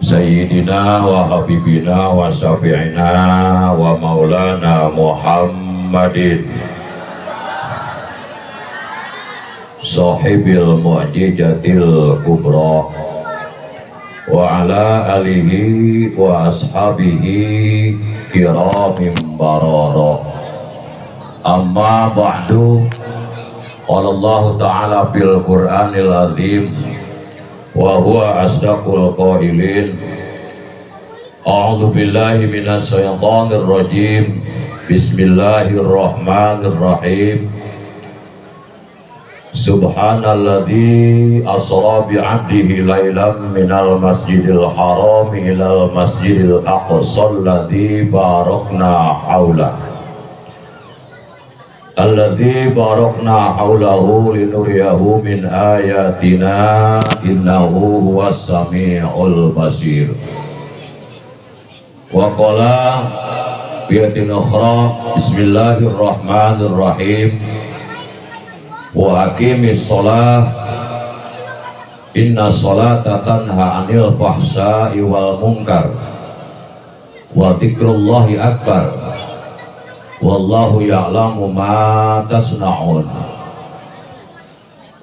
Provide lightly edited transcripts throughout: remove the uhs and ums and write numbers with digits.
Sayyidina wa habibina wa syafi'ina wa maulana Muhammadin sahibil mu'jizatil kubra wa ala alihi wa ashabihi kiramim barara. Amma ba'du. Qala Allah ta'ala fil Qur'anil azim wa huwa asdaqul qailin. A'udzu billahi minasy syaithanir rajim. Bismillahirrahmanirrahim. Subhanalladzi asra bi 'abdihi lailan minal masjidil haram ilal masjidil aqsa alladzi barakna haula alladzi barakna haulahu linuriyahu min ayatina innahu huwas samiul basir. Wa qala bi ayatin ukhra bismillahirrahmanirrahim. Wa aqimis shalah inna sholata tanha 'anil fahsya'i wal munkar wa dzikrullahi akbar wallahu ya'lamu ma tasna'un.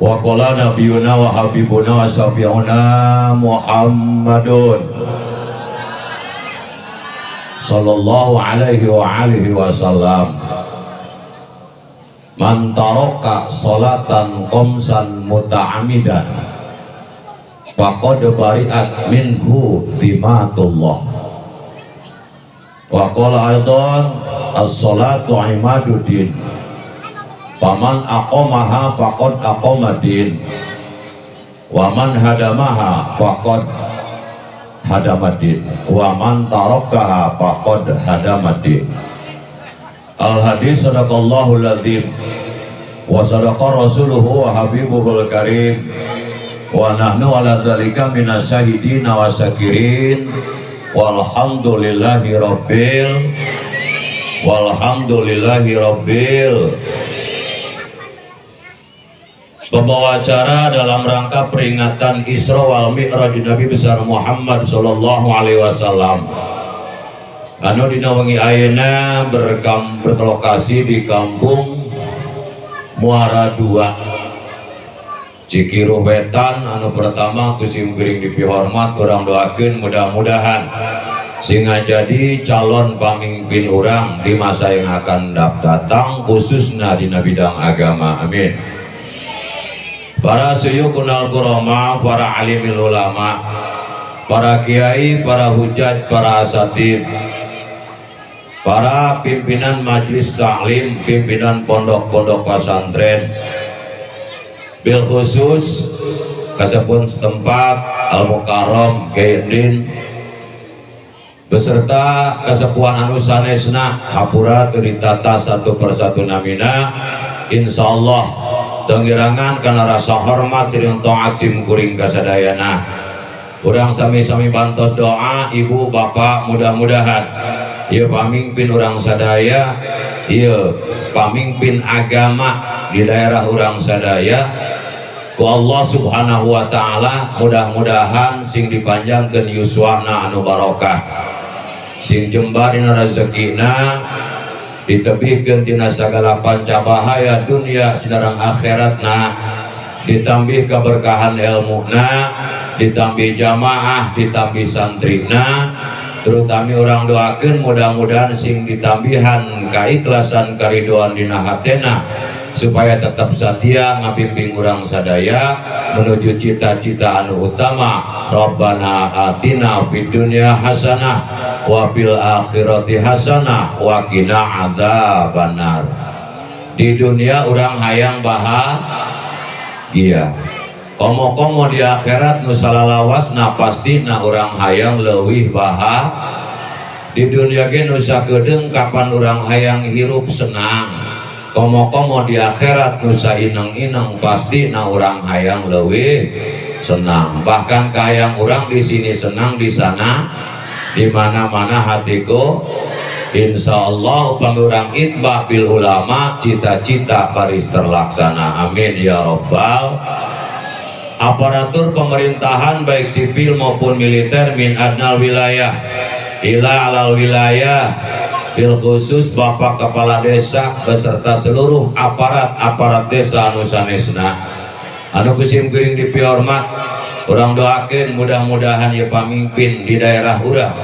Wa qala nabiyuna wa habibuna wa syafi'una Muhammadun sallallahu alaihi wa alihi wasallam. Man taraka sholatan qomsan muta'amidan faqad bari'at minhu zimatullah. Wa qala aidan as-salatu imaduddin faman aqamaha faqad aqamaddin wa man hadamaha faqad hadamaddin wa man tarakaha faqad hadamaddin. Al hadis sadaqallahul azim wa sadaqa rasuluhu wa habibuhul karim wa nahnu ala dzalika minasyahidina wa syakirin. Walhamdulillahi rabbil walhamdulillahi rabbil. Pembawa acara dalam rangka peringatan Isra wal Mi'raj Nabi besar Muhammad sallallahu alaihi wasallam anu dina wengi ayeuna berlokasi di kampung Muara 2 Cikiruh Wetan. Anu pertama ku simkuring dipihormat urang doakeun mudah-mudahan sehingga jadi calon pamimpin urang di masa yang akan datang khususnya dina bidang agama. Amin. Para suyukunal kurama, para alimil ulama, para kiai, para hujat, para asatid, para pimpinan majlis taklim, pimpinan pondok-pondok pesantren, bil khusus kasepun setempat Al-Mukarram Kiai beserta kasepuhan anu sanesna hapura teu ditata satu persatu namina. Insyaallah tenggirangan kana rasa hormat jeung taat sim kuring kasadayana. Urang sami-sami bantos doa ibu bapak mudah-mudahan ieu pamimpin urang sadaya, ieu pamimpin agama di daerah urang sadaya ku Allah Subhanahu wa taala mudah-mudahan sing dipanjangkeun yuswana anu barokah, sing jembar dina rezekina, ditebihkeun tina sagala panca bahaya dunia sinareng akhiratna, ditambih keberkahan ilmuna, ditambih jamaah, ditambih santrina. Terutama orang doakeun mudah-mudahan sing ditambihan kaikhlasan karidoan dina hatena supaya tetap setia ngabimbing urang sadaya menuju cita-cita anu utama. Rabbana atina fid dunya hasanah wa fil akhirati hasanah wa qina adzabannar. Di dunia urang hayang bahagia, komo-komo di akhirat nu salalawasna pastina urang hayang leuwih bahagia. Di dunia ge nu sakedeung kapan urang hayang hirup senang, komo-komo di akhirat nu saineng-ineng pastina urang hayang leuwih senang. Bahkan kahayang urang di sini senang, di sana di mana-mana hatiku. Insya Allah upami urang itba bil ulama cita-cita baris terlaksana. Amin ya robbal. Aparatur pemerintahan baik sipil maupun militer, min adnal wilayah ila alal wilayah, bil khusus Bapak Kepala Desa beserta seluruh aparat-aparat desa anu sanesna, anu ku sim kuring dipihormat. Urang doakeun mudah-mudahan ya pamimpin di daerah urang,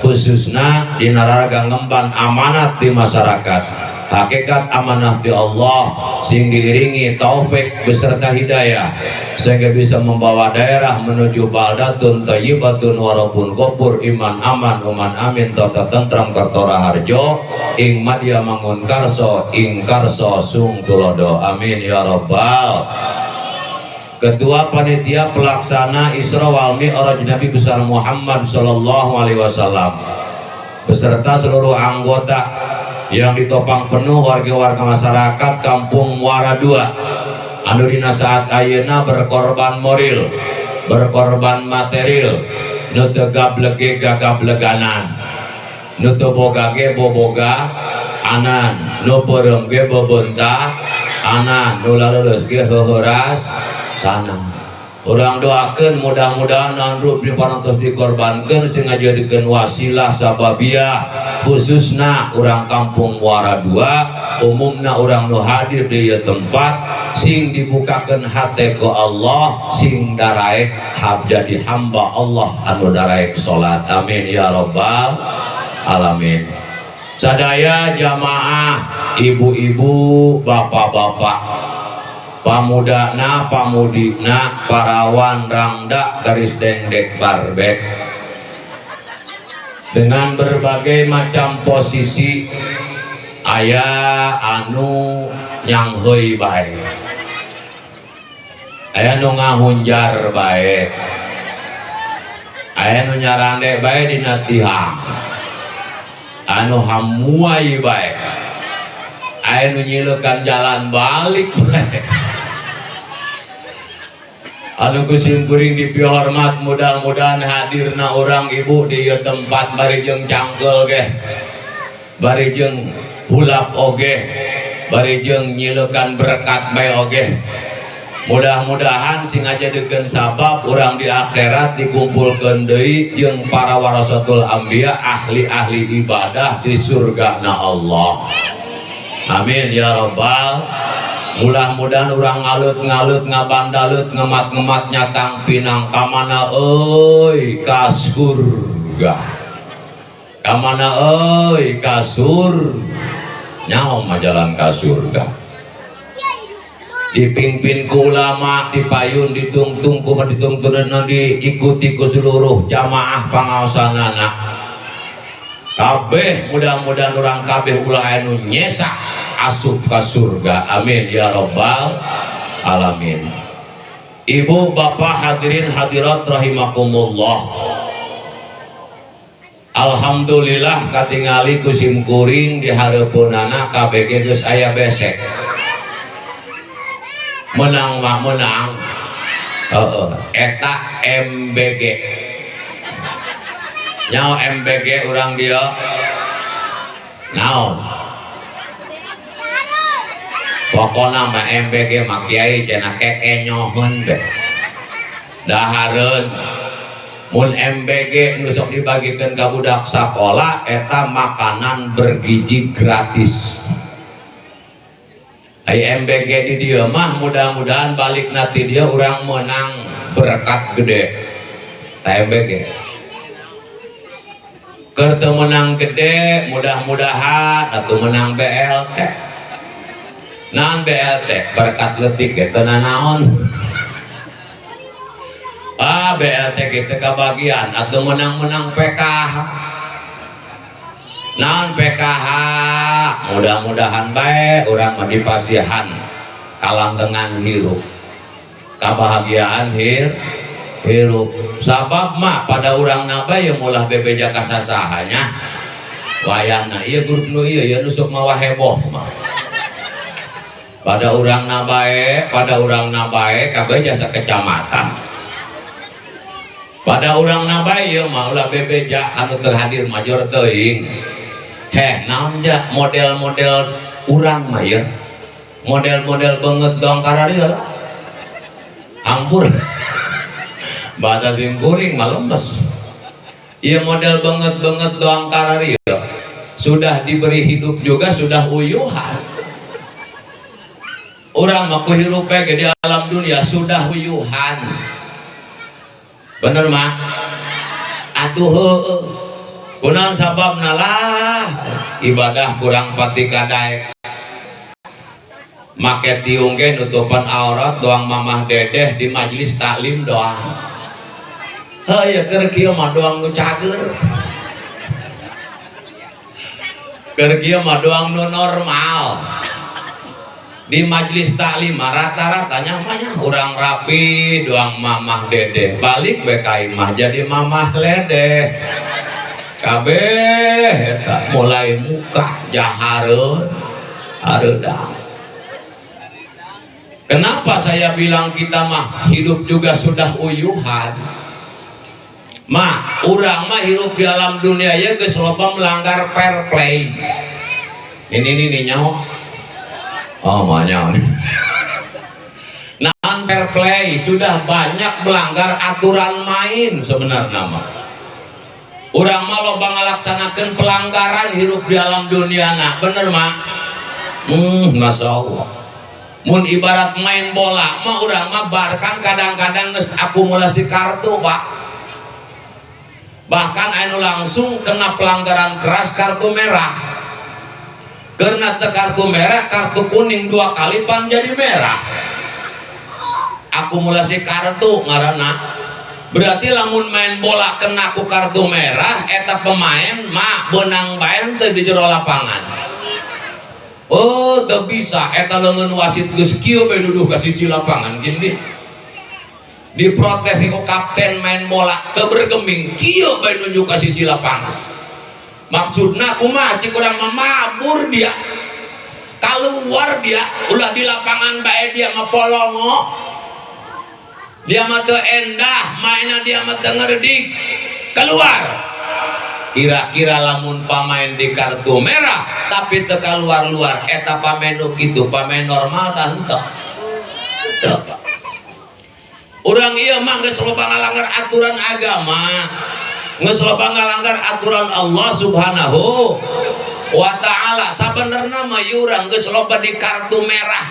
khususna di naraga ngemban amanat di masyarakat, hakikat amanah di Allah, sing diiringi taufik beserta hidayah sehingga bisa membawa daerah menuju baldatun thayyibatun warabbun ghafur, iman aman uman amin, tata tentram kertora harjo ing madya mangun karso ing karso sung tulodo, amin ya rabbal. Ketua Panitia Pelaksana Isra wal Mi'raj Nabi besar Muhammad Sallallahu Alaihi Wasallam beserta seluruh anggota yang ditopang penuh warga-warga masyarakat Kampung Muara II anu dina saat ayeuna berkorban moral, berkorban material, nu teu gablege gagableganan, nu teu boga ge boboga anan, nu peureum ge bebeunta anan, nu laleuleus ge heuheuras sana. Urang doakeun mudah-mudahan anu parantos dikorbankeun sing ngajadikeun wasilah sababiah, khususna urang Kampung Muara II, umumna urang nu hadir di ieu tempat, sing dibukakeun hate ku Allah, sing daraek jadi hamba Allah anu daraek salat, amin ya rabbal alamin. Sadaya jamaah, ibu-ibu, bapak-bapak, pamudana, pamudina, parawan, rangda, garis dengdek, barbek, dengan berbagai macam posisi, aya anu nyangheui bae, aya nu ngahunjar bae, aya nu nyarande bae dina tihang, anu hamuai bae, aya nu nyilekan jalan balik bae, anu ku sim kuring dipihormat. Mudah-mudahan hadirna orang ibu di ieu tempat bari jeung cangkeul ge, bari jeung hulap oge, bari jeung nyilekan berkat bae oge, mudah-mudahan sing ngajadikeun sabab urang di akhirat dikumpulkeun deui jeung para warasatul anbiya, ahli-ahli ibadah di surga na Allah, amin ya rabbal. Mudah-mudahan urang ngalut-ngalut, ngabandalut, ngemat-ngemat, nyatang pinang kamana euy? Ka surga. Kamana euy? Ka surga. Nyaho mah jalan ka surga, dipimpin ku ulama, dipayun, ditungtung ku, ditungtun diikuti ku seluruh jamaah pangaosanana kabeh. Mudah-mudahan urang kabeh ulah anu nyesak asup ka surga, amin ya rabbal alamin. Ibu bapak, hadirin hadirat rahimakumullah, alhamdulillah katingali ku sim kuring di hareupeunana kabeh geus aya besek. Menang mah menang, heeh, eta MBG. Nyaho MBG urang dia naon? Pokokna mah MBG mah kiai cenah kekenyoheun deh dahareun. Mun MBG nu sok dibagikeun ka budak sakola, eta makanan bergizi gratis. Ai MBG di dieu mah mudah-mudahan balik nanti dia urang menang berkat gede. Ta MBG keur teu menang gede, mudah-mudahan atau menang BLT. Naon BLT? Berkat letik ge teu naon. Ah, BLT gitu kebagian atau menang-menang PKH. Naon PKH? Mudah-mudahan bae urang mah dipasihan kalanggengan hirup, kebahagiaan hirup. Sabab mah pada urang naba ya mulah bebeja ka sasahanya wayahna ieu grup nu ieu ya nu sok mawa heboh mah. Pada urang nabae, pada urang nabae kabeh jasa kecamatan. Pada urang nabae ieu mah ulah bebeja anu teu hadir major teuing. Heh, naon ja model-model urang mah ya, model-model banget dong kararieu lah, ampur. Bahasa simkuring mah lemes. Ieu model banget-banget doang kararieu. Sudah diberi hidup juga sudah uyuhan. Urang mah ku hirup ge di alam dunia sudah uyuhan. Bener mah? Atuh heueuh. Kunaon sababna lah ibadah kurang pati kadaek. Make tiung ge nutupan aurat doang mamah dedeh di majelis taklim doang. Heuh keur kieu mah doang nu cager. Keur kieu mah doang nu normal. Di majelis taklim mah rata-ratanya mah urang rapi doang mamah dedeh, balik we ka imah jadi mamah ledeh. Kabeh eta mulai muka jahareun hareudang. Kenapa saya bilang kita mah hidup juga sudah uyuhan? Ma, urang mah hidup di alam dunia ya geus loba melanggar fair play. Ini nih nyaho. Oh, mah nyaho. Nah, fair play sudah banyak melanggar aturan main sebenarnya mah. Urang mah loba ngalaksanakeun pelanggaran hirup di alam dunia nah, bener mah? Masya Allah. Mun ibarat main bola mah urang mah bahkan kadang-kadang geus akumulasi kartu, Pak. Bahkan anu langsung kena pelanggaran keras kartu merah. Karena teu kartu merah, kartu kuning dua kali pan jadi merah. Akumulasi kartu ngaranna. Berarti lamun main bola kena ku kartu merah, eta pemain mah beunang bae teu di jero lapangan. Oh, teu bisa eta leungeun wasit geus kieu bae duduh ka sisi lapangan gini. Diprotes ku kapten main bola teu bergeming kieu bae nunjuk ka sisi lapangan. Maksudna kumaha cik urang mah mabur dia. Keluar dia ulah di lapangan bae dia mah polongo. Dia mah teu endah, mainna dia mah teu ngerdik. Keluar. Kira-kira lamun pamain di kartu merah tapi teu keluar-luar eta pamain nu kitu pamain normal tah henteu. Teu, Pak. Urang ieu mah geus loba ngalanggar aturan agama. Geus loba ngalanggar aturan Allah Subhanahu wa taala. Sabenerna mah ieu urang geus loba di kartu merah.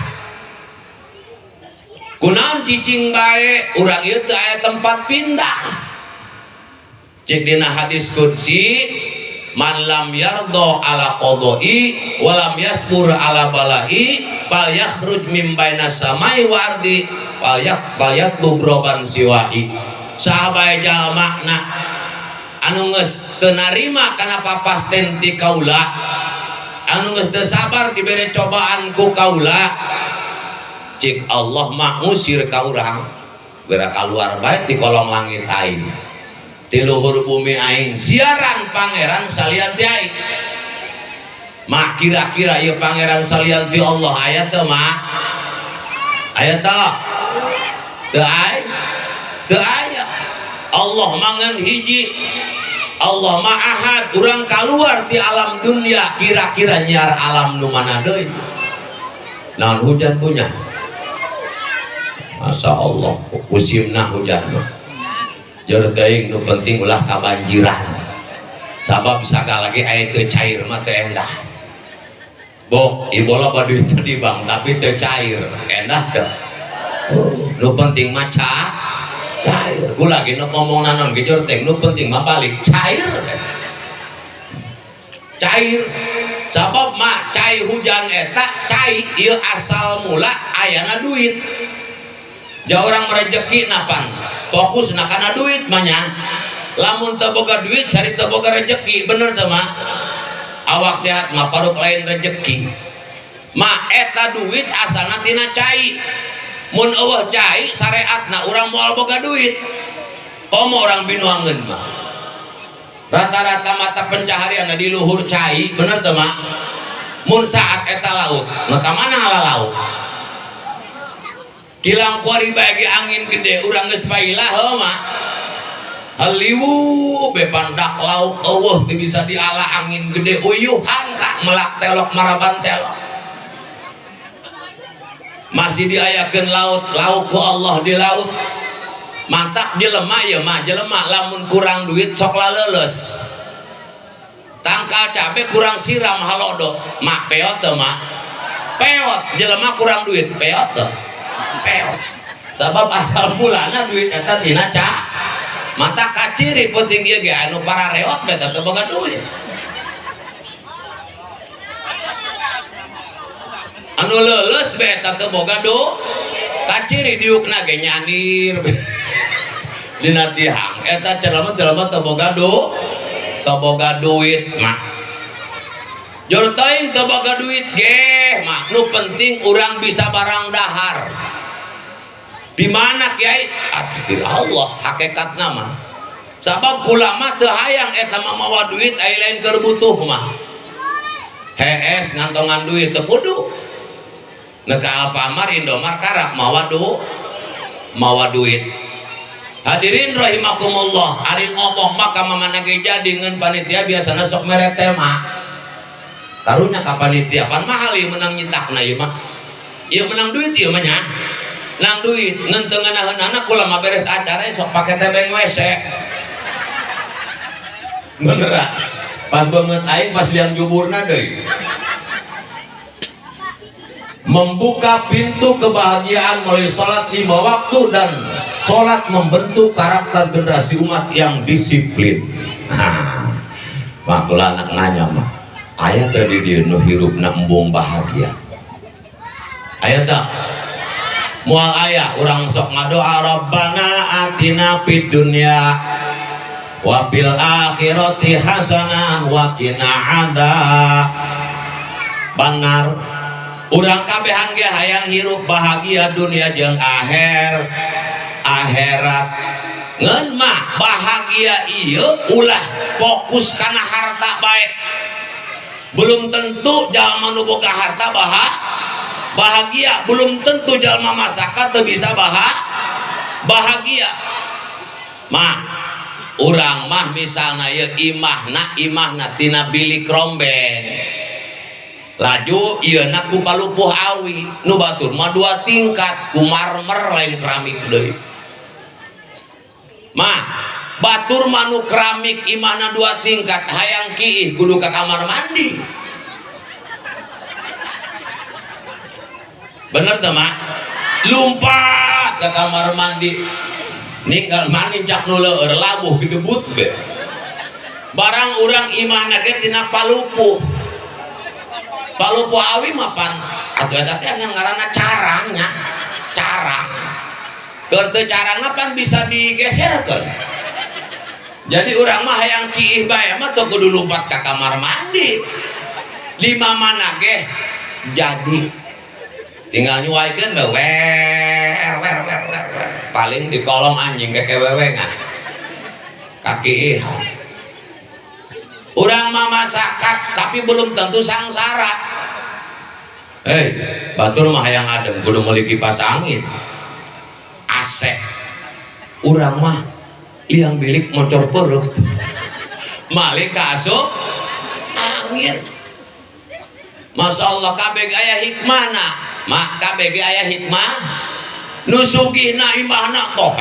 Kunaon cicing bae urang ieu teu aya tempat pindah. Cek dina hadis qudsi man lam yardo ala qodoi wa lam yasbur ala balai fal yakhruj mim bainas samai wa ardi fal yatlub roban siwai. Saha bae jalma na anu geus teu narima kana papasten ti kaula, anu geus teu sabar dibere cobaan ku kaula, cik Allah mah ngusir ka urang geura kaluar bae ti kolong langit aing, ti luhur bumi aing, siaran pangeran salian ti aing. Mah kira-kira ieu pangeran salian ti Allah aya teu mah? Aya teu? Teu aya? Teu aya. Allah mah ngan hiji, Allah mah ahad. Urang kaluar ti alam dunia kira-kira nyiar alam nu mana deui? Naon hujan punya? Masya Allah, musimna hujan mah. Jor teuing nu penting ulah kabanjiran. Sabab sagala lagi aya teu cair mah teu endah. Bo, ieu bola baduy teu di bank tapi teu cair, endah teu? Nu penting mah cair. Gua lagi nu ngomong naon ge jor teuing nu penting mah balik cair. Cair. Sabab mah cai hujan eta cai ieu asal mula ayana duit. Ja orang merejeki napan fokus na kana duit mah nya. Lamun teu boga duit sari teu boga rejeki, bener teu mah? Awak sehat mah paruk lain rejeki. Ma eta duit asalna tina cai. Mun eueuh cai syariatna urang moal boga duit. Komo orang binuangeun mah. Rata-rata mata pencaharian di luhur cai, bener teu mah? Mun saat eta laut, nu ka mana ala laut? Kilang kuari bagi angin gede urang geus pailah heuh mah. Haliwu bepandak laut eueuh teu bisa diala angin gede uyuhan ka melak telok maraban telok. Masih diayakeun laut, lauk ku Allah di laut. Mantak jelema ieu mah jelema lamun kurang duit sok laleuleus. Tangkal cabe kurang siram halodo, mak peot teu mak? Peot. Jelema kurang duit peot teu? Peot. Sabab asal mulana duit eta tina ca. Mata kaciri penting ieu ge anu parareot beh teu boga duit. Anu leuleus beh teu boga duit. Kaciri diukna ge nyandir beh. Dina tihang eta jelema-jelema teu boga duit. Teu boga duit mak. Jor teuing teu boga duit ge mak, nu penting urang bisa barang dahar. Di mana kiai? Atuh Allah hakikatna mah. Sabab kula mah teu hayang eta mah mawa duit ai lain keur butuh mah. Hees ngantongan duit teu kudu. Neuk ka Alfamart Indomart karak mawa mawa duit. Hadirin rahimakumullah, ari ngomong mah ka mamana ge jadi ngeun panitia biasana sok mere tema. Karunya ka panitia pan mahal ieu menang nyitakna ieu mah. Ieu menang duit ieu mah nya. Nang duit ngeun teu ngeunaheunana kula mah beres acara sok pake tebeng WC. Bener ah. Pas banget aing pas liang juburna deui. Membuka pintu kebahagiaan melalui sholat 5 waktu dan sholat membentuk karakter generasi umat yang disiplin. Nah, makula anak nanya mah, aya teh di dieu nu hirupna embung bahagia. Aya teh? Moal aya urang sok ngadoa Rabbana atina fid dunya wa fil akhirati hasanah wa qina adzabannar. Urang kabehan ge hayang hirup bahagia dunia jeung akhirat. Ngeun mah bahagia ieu ulah fokus kana harta bae. Belum tentu jalma nu boga harta bahagia, belum tentu jalma masaka teu bisa bahagia. Mah urang mah misalna ieu imahna tina bilik rombeng. Laju ieu na ku palupuh awi, nu batur mah 2 tingkat ku marmer lain keramik deui. Mah batur mah nu keramik imahna 2 tingkat hayang kiih kudu ka kamar mandi. Bener teu mak? Lumpat ke kamar mandi. Ninggal mandi cak nu leueur labuh didebut be. Barang urang imahna ge tina palupuh. Palupuh awi mah pan atuh eta teh ngaranna carangnya, carang. Keur teu carangna pan bisa digeserkeun. Jadi urang mah hayang kiih bae mah teu kudu lumpat ka kamar mandi. Di mamana ge jadi tinggal nyuaikeun bae wer wer wer wer wer. Paling di kolong anjing kekewewengan. Kaki iha. Urang mah masakat tapi belum tentu sangsara. Hei, batur mah hayang adem kudu meuli kipas angin. AC. Urang mah liang bilik mocor perut. Malik asup angin. Masya Allah kabeh aya hikmahna. Mak kabeh aya hikmah. Nu sugihna imahna toh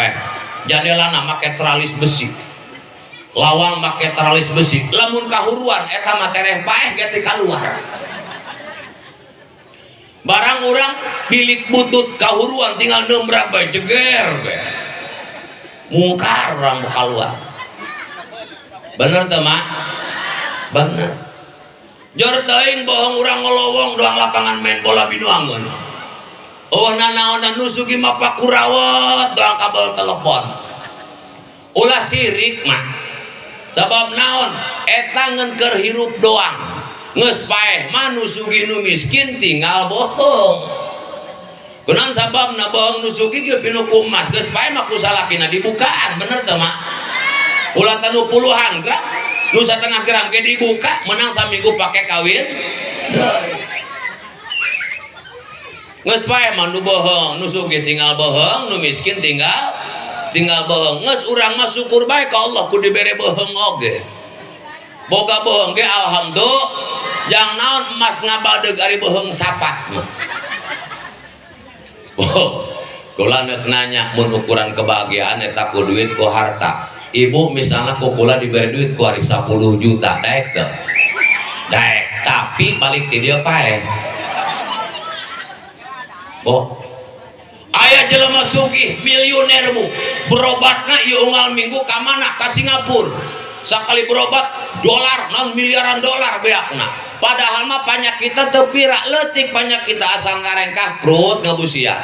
jandelana make teralis besi. Lawang make teralis besi. Lamun kahuruan eta mah tereh paeh ge teu kaluar. Barang urang bilik butut kahuruan tinggal neumbrak bae jeger bae. Mungkar urang mau kaluar. Bener teu mak? Bener. Jor teuing bohong urang ngolowong doang lapangan main bola binuangeun. Oh nanaonan nu sugih mah pakurawat doang kabel telepon. Ulah sirik mah. Sabab naon? Eta ngeun keur hirup doang. Geus paeh mah nu sugih nu miskin tinggal bohong. Kunaon sababna bohong nu sugih ge pinu ku emas geus paeh mah ku salakina dibukaan, bener teu mak? Ulah tanu puluhan gram, nu satengah gram ge dibuka menang saminggu pake kawin. Geus paeh mah nu bohong, nu sugih tinggal bohong, nu miskin tinggal bohong. Geus urang mah syukur bae ka Allah ku dibere bohong oge. Boga bohong ge alhamdulillah. Jang naon emas ngabadeug ari bohong sapat mah. Oh, Kula nek nanya mun ukuran kebahagiaan eta ku duit ku harta. Ibu misalnya ku kula diberi duit ku hari 10 juta, daek teu? Daek, tapi balik ti dieu paeh. Oh. Aya jelema sugih milioner bu, berobatna ieu unggal minggu ka mana? Ka Singapura. Sakali berobat dolar, naon miliaran dolar beakna. Padahal mah panyakitna teu pira, leutik panyakitna asal ngarengkah perut ngabusia.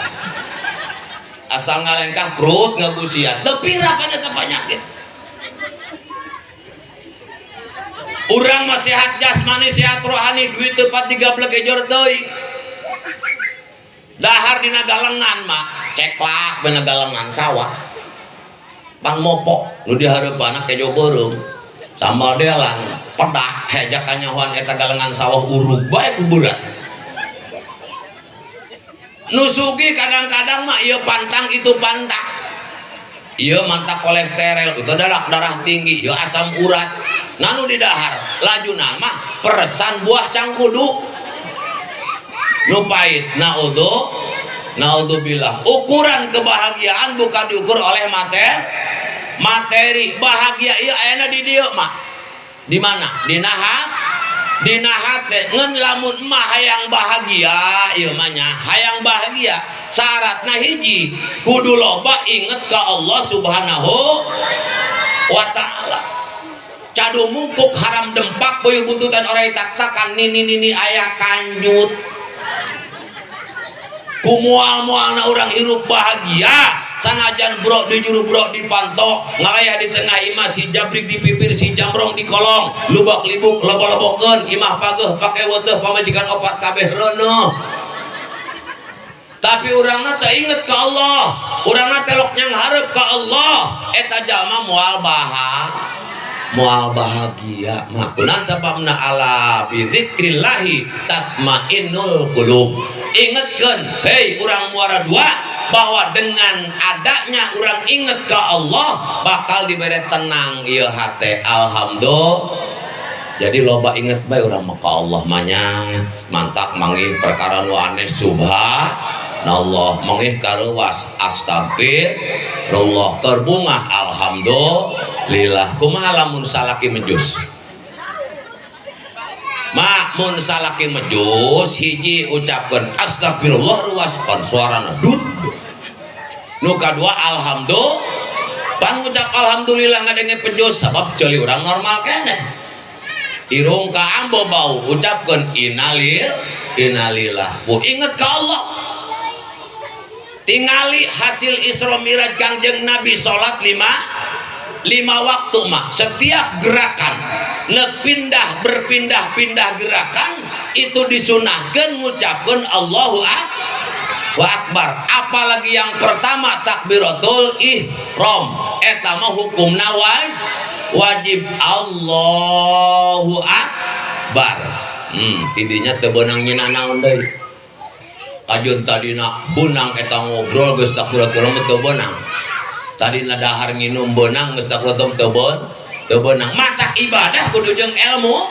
Asal ngalengkah perut ngabusia, teu pira pan eta penyakit. Urang mah sehat jasmani, sehat rohani, duit teu pati gablek ejor teuing. Dahar dina galengan mah, ceklak dina galengan sawah. Pang mopok nu dihareupanna kejo beureum. Sambal delan, pedah heja kanyahoan eta galengan sawah urug bae ku berat. Nu sugih kadang-kadang mah ieu pantang itu pantang. Ieu mantak kolesterol, itu darah tinggi, ieu asam urat. Nanu di dahar, lajuna mah peresan buah cangkudu. Nu pahit, naudzubillah. Ukuran kebahagiaan bukan diukur oleh materi. Bahagia ieu ayana di dieu mah. Di mana? Dina dina hate. Ngan lamun mah hayang bahagia ieu mah nya, hayang bahagia syaratna hiji, kudu loba inget ka Allah Subhanahu wa taala. Cadu mungkuk haram dempak boyo buntutan orai tak-takan nini nini aya kanjut. Ku mual-mualna urang hirup bahagia sanajan brok di juru brok di panto ngalaya di tengah imah si jabrik di pipir si jamrong di kolong lubak libuk lobo-lobokeun imah pageuh pake weuteuh pamajikan opat kabeh reuneuh. Tapi urangna teh inget ka Allah, urangna teh lok nyanghareup ka Allah, eta jalma moal moal bahagia mah. Kunaon sababna ala bi dzikrillahi tatmainnul qulub. Ingetkeun hei urang Muara Dua bahwa dengan adanya urang inget ke Allah bakal diberi tenang ieu hate. Alhamdulillah. Jadi loba inget bae urang mah ka Allah mah nya, mantak manggih perkara nu aneh subhanallah, manggih kareuwas astagfirullah, keur bungah alhamdulillah. Kumaha lamun salaki mejus? Mak mun salaki mejus hiji ucapkeun astagfirullah ruas pan suarana dut. Nu kadua alhamdulillah, pan ngucap alhamdulillah ngadenge pejus sabab ceuli urang normal keneh. Irung ka ambo bau ucapkeun innalillah. Bu inget ka Allah. Tingali hasil Isra Miraj Kangjeng Nabi salat lima waktu mah. Setiap gerakan nek pindah berpindah-pindah gerakan itu disunahkeun ngucapkeun Allahu akbar. Apalagi yang pertama takbiratul ihram, eta mah hukumna wajib Allahu akbar. Tidinya teu beunang nyina naon deui. Kajun tadina beunang eta ngobrol geus takbiratul ihram teu beunang. Tadina dahar nginum beunang geus takbiratul ihram teu beunang. Matak ibadah kudu jeung ilmu,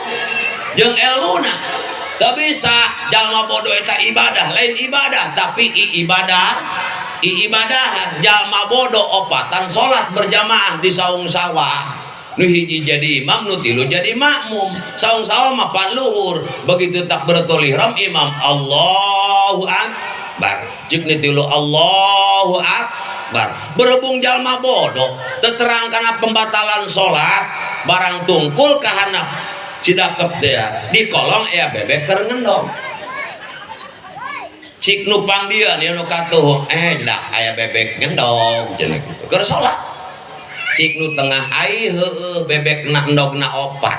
jeung ilmuna. Teu bisa jalma bodoh eta ibadah, lain ibadah tapi ibadah. Ibadah jalma bodoh opatan salat berjamaah di saung sawah. Nu hiji jadi imam, nu tilu jadi makmum. Saung sawah mah pan luhur. Begitu takbiratul ihram imam Allahu akbar. Jeung nu tilu Allahu akbar. Berhubung jalma bodoh teu terang kana pembatalan salat, barang tungkul ka handap cidakep teh di kolong aya bebek keur ngendong. Cik nu pangdieun ieu nu katuhu, dah aya bebek ngendong cenah kitu. Keur salat. Cik nu tengah ai heueuh bebek na endogna opat.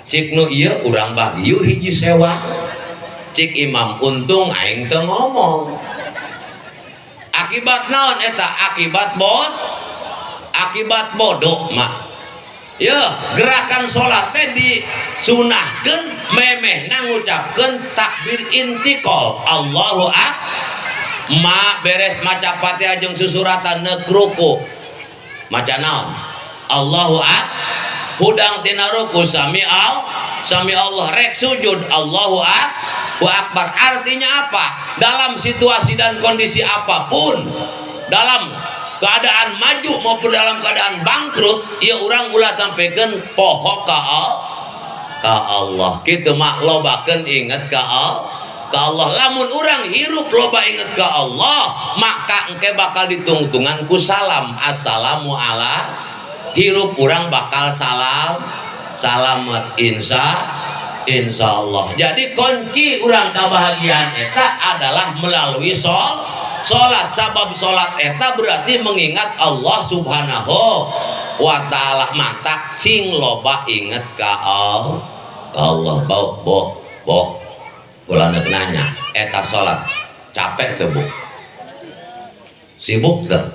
Cik nu ieu urang bagi yeuh hiji sewa. Cik imam untung aing teu ngomong. Akibat naon eta? Akibat akibat bodoh mah. Ya, gerakan salat teh disunahkeun memehna ngucapkeun takbir intiqal. Allahu akbar. Ma beres maca Fatihah jeung susuratan neuk ruku. Maca naon? Allahu akbar. Hudang tina ruku sami Allah rek sujud Allahu akbar. Akbar. Artinya apa? Dalam situasi dan kondisi apapun, dalam keadaan maju maupun dalam keadaan bangkrut, ya urang ulah sampaikan poho ka Allah. Kitu mak, lobakeun inget ka Allah. Lamun urang hirup loba inget ka Allah, maka engke bakal ditungtungan ku salam. Assalamu ala, hirup urang bakal salam salamat, insya Allah. Jadi kunci urang kebahagiaan eta adalah melalui salat. Sabab salat eta berarti mengingat Allah Subhanahu wa Ta'ala. Matak sing loba inget ka Allah. Bau bo bo, kula nanya, eta salat capek tuh, Bu? Sibuk tuh?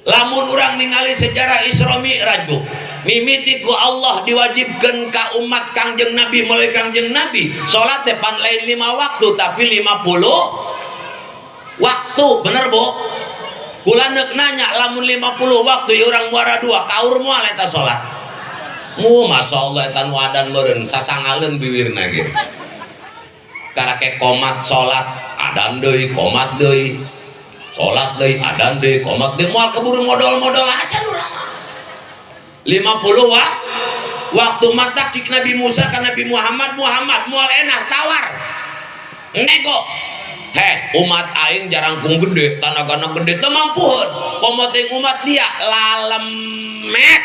Lamun urang ningali sejarah Isra Mi'raj, Bu, mimiti ku Allah diwajibkan ka umat Kangjeng Nabi melalui Kangjeng Nabi, salat teh pan lain 5 waktu, tapi 50 waktu. Bener, Bu? Kula neuk nanya, lamun 50 waktu ya urang Muara Dua kaur moal eta salat? Mu, Masya Allah, eta nu adan meureun sasangaleun biwirna ge. Karake komat salat, adan deui, komat deui, salat deui, adan deui, komat deui, moal keburu modol-modol acan urang. 50 waktu. Matak cik Nabi Musa ka Nabi Muhammad, "Muhammad, moal enak tawar nego. Heh, umat aing jarangkung gede, tanagana gede, teu mampuheun. Komo teuing umat dia lalemet.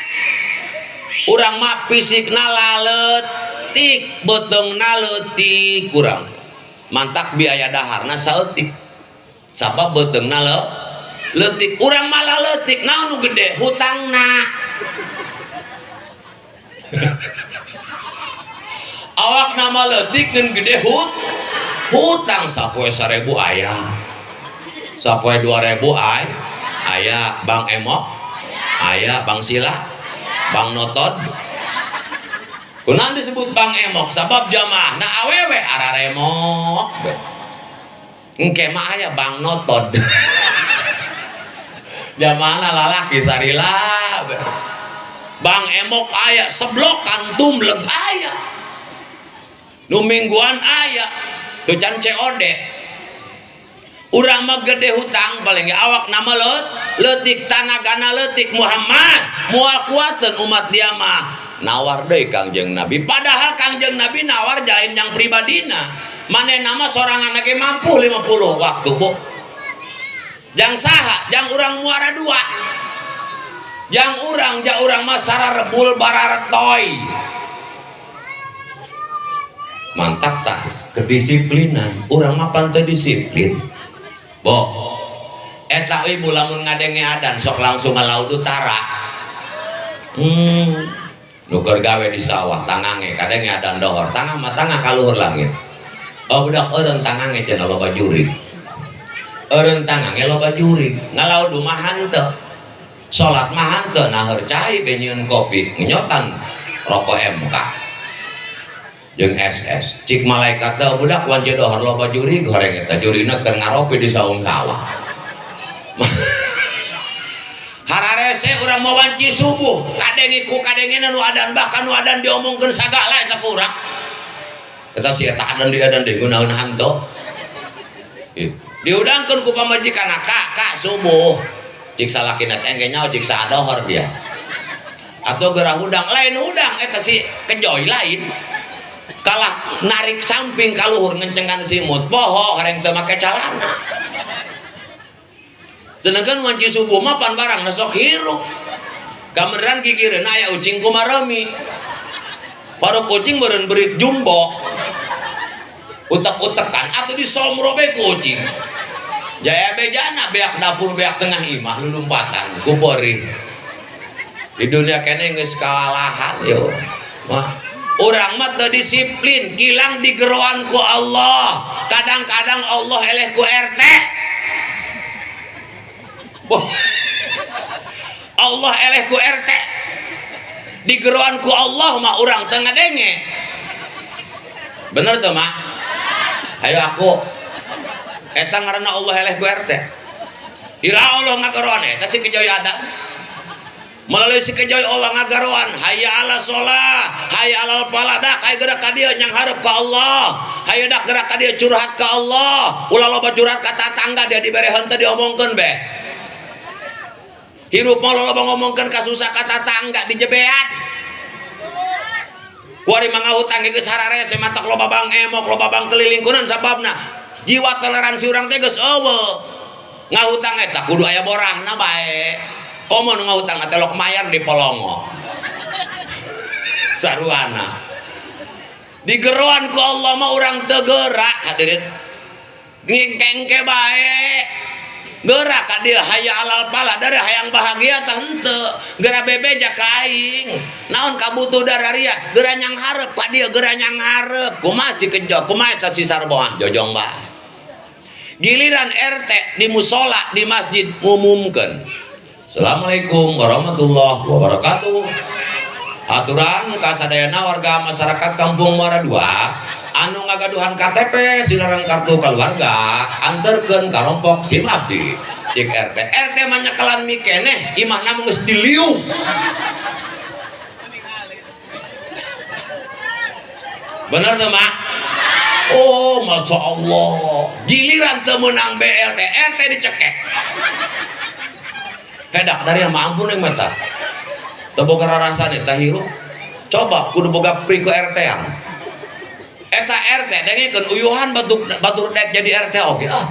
Urang mah fisikna laletik, beuteungna leutik kurang. Mantak biaya daharna saeutik. Sabab beuteungna leutik, urang mah leutik, naon nu gede? Hutangna. Awak nama leutik ngan gede hutang. Sapoe 1000 aya, sapoe 2000 aya, Bang Emok aya, Bang Sila, Bang Notod. Kunaon disebut Bang Emok? Sabab jamaah na awewe araremok. Engke mah aya Bang Notod, jamaahna lalaki sarila. Bang Emok aya, seblokan tumleg aya, nu mingguan aya tuh can COD. Urang mah gede hutang paling ge, awak nama leutik, tanagana leutik. Muhammad, moal kuateun umat dia mah." Nawar deui Kangjeng Nabi, padahal Kangjeng Nabi nawar jain yang pribadina. Manehna mah sorangan ge mampu 50 waktu, Bu. Jang saha? Jang urang Muara Dua, jang urang, jang urang mah sararebul bararetoy. Mantap tak kedisiplinan urang mah pan teu disiplin. Bo, eta ibu lamun ngadenge adan sok langsung ngalaut utara. Nu keur gawe di sawah tangange kadenge adan dohor, tangah mah tangah ka luhur langit. Oh budak, eureun tangange cenah loba jurig. Eureun tangange loba jurig, ngalaud mah henteu. Salat mah henteu, naheur cai be nyieun kopi, ngenyotan rokok MK jeung SS. Cik malaikat teh, "Budak, wanci dohor loba jurig horeng eta jurigna keur ngaropi di saung sawah." Hararese urang mau wanci subuh, kadenge ku kadengena nu adan, bahkan nu adan diomongkeun sagala eta ku urang. Eta si eta adan di adan deui ngeunaheun hanto. Ih, diudangkeun ku pamajikan, "Kak, kak, subuh." Cik salakina teh, "Engke nyaho cik sadohor dia." Atau gerah hudang, lain hudang eta si kejoy lain. Kalah narik samping kaluhur ngencengan simut, poho hareng teu make calana. Sedangkan wanci subuh mah pan barang sok hirup. Kameran gigireun aya ucing kumaremi. Para kucing meureun berit jumbo. Utek-utekan atuh disomro be kucing. Jaya bejana beak dapur beak tengah imah lulumpatan ku peurih. Di dunia kene geus kawalahan yo. Mah urang mah teu disiplin, kilang digeroan ku Allah. Kadang-kadang Allah eleh ku RT. Boh. Allah eleh ku RT. Digeroan ku Allah mah urang teu ngadenge. Bener tuh, Mak? Ayo aku. Eta ngaranna Allah eleh ku RT. Ira Allah ngageroan eta si kejoy ada. Melalui si Kejoy Allah ngagaroan hayya ala sholah, hayya alal falah, dak hayu gerak ka dieu nyanghareup ka Allah, hayu dak gerak ka dieu curhat ka Allah, ulah loba curhat ka tatangga dia dibere henteu diomongkeun beh. Hirup mah loba ngomongkeun kasusah ka tatangga dijebeat. Kuari mah ngahutang geus hararese matak loba bang emok, loba bang keliling kunaon sababna? Jiwa toleransi urang teh geus eueuh. Ngahutang eta kudu aya borahna bae. Komo nu ngahutang teh lok mayar di polongo. Saruana. Digeroan ku Allah mah urang teu gerak hadirin. Ngengkengke bae. Gerak ka dieu hayya alal falah dari hayang bahagia tah henteu. Geura bebeja ka aing. Naon kabutuh dararia? Geura nyanghareup ka dieu, geura nyanghareup. Kumaha si Kejo? Kumaha eta si Sarboah? Jojong bae. Giliran RT di musola di masjid ngumumkeun. Assalamualaikum warahmatullahi wabarakatuh. Aturan kasadayana warga masyarakat Kampung Muara 2 anu ngagaduhan KTP silarang kartu keluarga anterkeun ka kelompok SIM abdi. Cik RT. RT mah nyekelan mikeneh imahna mah geus diliung. Bener teu, Mak? Oh, Masya Allah. Giliran teu meunang BLT, RT dicekek. Hedak dari yang mampu nih mata. Teu boga rarasane tah hirup. Coba kudu boga pri ku RT-an. Eta RT dengekeun uyuhan batur dek jadi RT oge ah.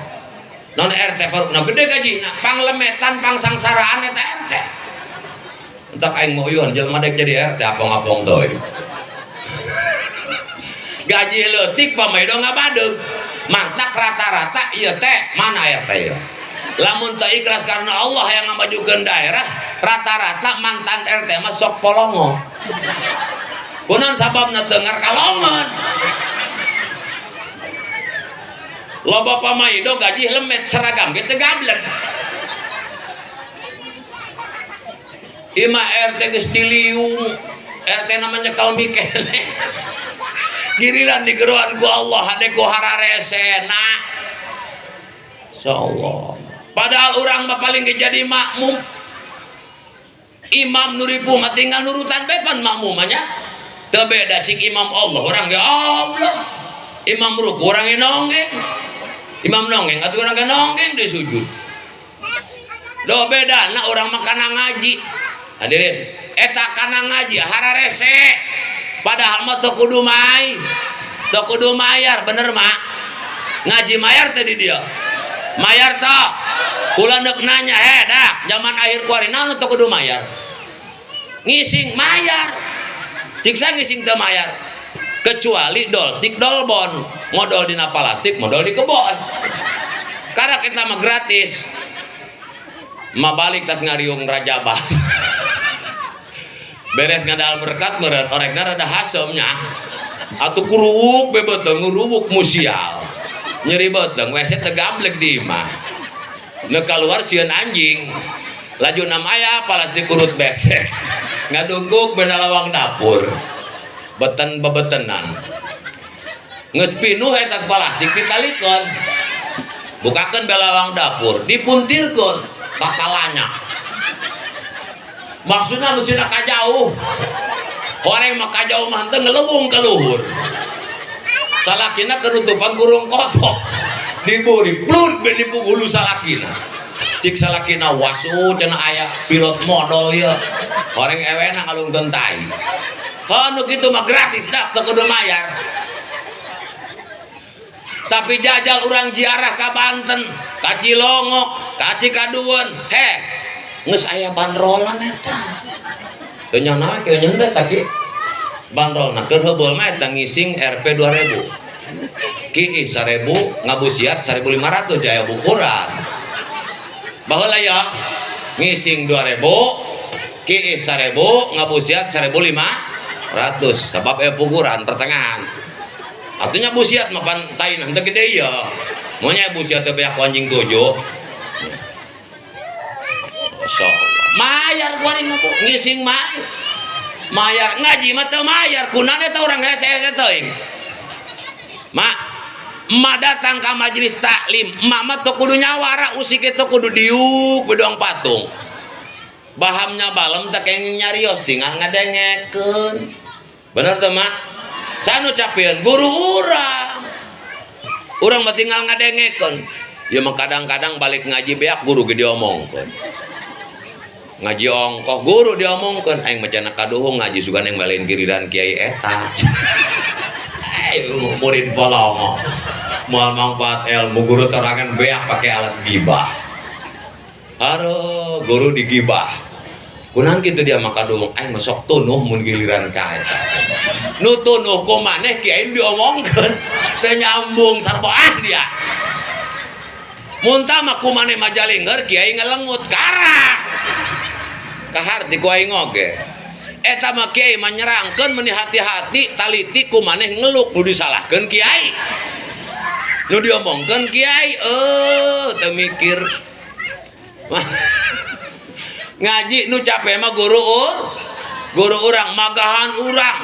Non RT parukna gede gajina, panglemetan pangsangsaraan eta RT. Entak aing mau uyuhan jelema dek jadi RT apong-apong deui. Gaji leutik pamaido ngabadeug. Mantak rata-rata ieu teh mana RT ieu? Lamun teu ikhlas karena Allah yang ngamajukeun daerah, rata-rata mantan RT mah sok polongo. Kunaon sababna teu ngarkalongan. Loba pamaido gaji lemet seragam ge teu gablek. Imah RT geus diliung, RT namanya nyekel mikene. Giliran digeroan ku Allah hade ku hararesena. Insyaallah. Padahal urang mah paling ge jadi makmum. Imam nu ripuh mah tinggal nurutan bae pan makmum mah nya. Teu beda cik imam Allah urang ge Allah. Imam ruku urang ge nonggeng. Imam nonggeng atuh urang ge nonggeng di sujud. Do bedana urang mah kana ngaji. Hadirin, eta kana ngaji hararese. Padahal mah teu kudu mai. Teu kudu mayar, bener mak? Ngaji mayar teh di dieu. Mayar teu? Kula neuk nanya, dak, zaman akhir kuari naon teu kudu mayar? Ngising mayar. Ciksa ngising teu mayar. Kecuali doltik dolbon, modol dina plastik, modol di kebon. Karena kita mah gratis. Ma balik tas ngariung rajabah. Beres ngadal berkat meureun orekna rada haseum nya. Atuh kuruwuk be beuteung nguruwuk musial. Nyeri beuteung WC teu gablek di imah. Nu kaluar sieun anjing. Laju nam aya plastik urut besek. Ngadungkuk bena lawang dapur. Beten bebetenan. Geus pinuh eta plastik ditalikeun. Bukakeun belawang dapur, dipuntirkeun tatalanya. Maksudna mesti ka jauh. Orang mah ka jauh mah henteu ngelewung ka luhur. Salakina kenutupan kurung kotok. Diburi plut ben dipukul salakina. Cik salakina wasu cenah aya pilot modol ieu. Orang ewena ngalungkeun tai. Heuh nu kitu mah gratis dah teu kudu mayar. Tapi jajal urang ziarah ka Banten, ka Cilongok, ka Cikadueun, heh geus aya bandrolan eta. Teu nyaho kieu nyeun teh tah ki. Bandrolna keur heubeul mah eta ngising Rp 2000. Kiih 1000 ngabusiat 1500 jaya bukuran. Baheula ya ngising 2000, kiih 1000 ngabusiat 1500 sabab pukuran pertengahan. Artinya busiat mah pan taina henteu gede ya. Maunya busiat teh beak anjing 7. Masyaallah. Mayar kuari mah bu, ngising mayar. Mayar ngaji mah teu mayar, kunaon eta urang hese-hese teuing. Mak, emak datang ka majelis taklim, emak mah teu kudu nyawara, usik teu kudu diuk bedong patung. Bahamnya balem teh kenging nyarios tinggal ngadengekeun. Bener teu mak? Sanu capieun guru urang. Urang mah tinggal ngadengekeun. Ya mah kadang-kadang balik ngaji beak guru ge diomongkeun. Ngaji ongkoh guru diomongkeun, aing mah cenah kaduhung ngaji sugan aing balein giliran kiai eta. Murid polongo. Moal mangfaat ilmu guru sorangan beak pakai alat gibah. Aduh, guru digibah. Kunaon kitu dia mah kaduhung aing mah sok tunuh mun giliran ka eta. Nu tunuh ku maneh kiai diomongkeun. Teu nyambung sarua dia. Muntah mah ku maneh majalingeur kiai ngalengut kara. Kaharti ku aing oge. Eta mah kiai mah nyerangkeun meuni hati-hati taliti ku maneh ngeluk nu disalahkeun kiai. Nu diomongkeun kiai teu mikir. Ngaji nu capek mah guru guru urang magahan urang.